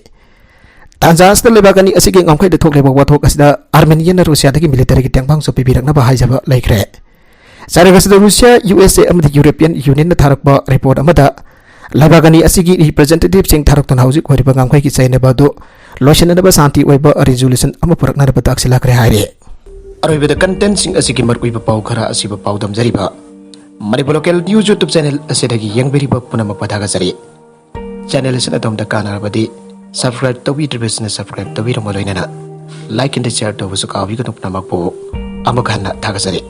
ꯇꯥꯟꯖꯥ ꯑꯁꯤꯗ ꯂꯩꯕꯥꯛ ꯑꯅꯤ ꯑꯁꯤꯒꯤ ꯉꯝꯈꯩꯗ ꯊꯣꯛꯂꯤꯕ ꯋꯥꯊꯣꯛ ꯑꯁꯤꯗ ꯑꯥꯔꯃꯦꯅꯤꯌꯥꯅ ꯔꯨꯁꯤꯌꯥꯗꯒꯤ ꯃꯤꯂꯤꯇꯔꯤꯒꯤ ꯇꯦꯡꯕꯥꯡꯁꯨ ꯄꯤꯕꯤꯔꯛꯅꯕ ꯍꯥꯏꯖꯕ ꯂꯩꯈ꯭ꯔꯦ꯫ ꯆꯩꯔꯥꯛ ꯑꯁꯤꯗ ꯔꯨꯁꯤꯌꯥ, ꯌꯨ ꯑꯦꯁ ꯑꯦ ꯑꯃꯗꯤ ꯌꯨꯔꯣꯄꯤꯌꯟ ꯌꯨꯅꯤꯌꯟꯅ ꯊꯥꯔꯛꯄ ꯔꯤꯄꯣꯔꯠ ꯑꯃꯗ ꯂꯩꯕꯥꯛ ꯑꯅꯤ ꯑꯁꯤꯒꯤ ꯔꯤꯄ꯭ꯔꯖꯦꯟꯇꯦꯇꯤꯚꯁꯤꯡ ꯊꯥꯔꯛꯇꯨꯅ ꯍꯧꯖꯤꯛ ꯑꯣꯏꯔꯤꯕ ꯉꯝꯈꯩꯒꯤ ꯆꯌꯦꯠꯅꯕ ꯑꯗꯨ ꯂꯣꯏꯁꯤꯟꯅꯅꯕ ꯁꯥꯟꯇꯤ ꯑꯣꯏꯕ resolution ꯑꯃ ꯄꯨꯔꯛꯅꯅꯕ ꯇꯥꯛꯁꯤꯜꯂꯛꯈ꯭ꯔꯦ ꯍꯥꯏꯔꯤ꯫ ꯑꯔꯣꯏꯕꯗ contentꯁꯤꯡ ꯑꯁꯤꯒꯤ ꯃꯔꯨꯑꯣꯏꯕ ꯄꯥꯎ ꯈꯔ ꯑꯁꯤꯕꯨ ꯄꯥꯎꯗꯝꯖꯔꯤꯕ Manipur Local News YouTube channel ꯑꯁꯤꯗꯒꯤ ꯌꯦꯡꯕꯤꯔꯤꯕ ꯄꯨꯝꯅꯃꯛꯄꯨ ꯊꯥꯒꯠꯆꯔꯤ꯫ Channel ꯑꯁꯤꯅ ꯑꯗꯣꯝꯗ ꯀꯥꯟꯅꯔꯕꯗꯤ subscribe ꯇꯧꯕꯤꯗ꯭ꯔꯤꯕꯁꯤꯡꯅ subscribe ꯇꯧꯕꯤꯔꯝꯕ ꯂꯣꯏꯅꯅ like and share ꯇꯧꯕꯁꯨ ꯀꯥꯎꯕꯤꯒꯅꯨ꯫ ꯄꯨꯝꯅꯃꯛꯄꯨ ꯑꯃꯨꯛ ꯍꯟꯅ ꯊꯥꯒꯠꯆꯔꯤ꯫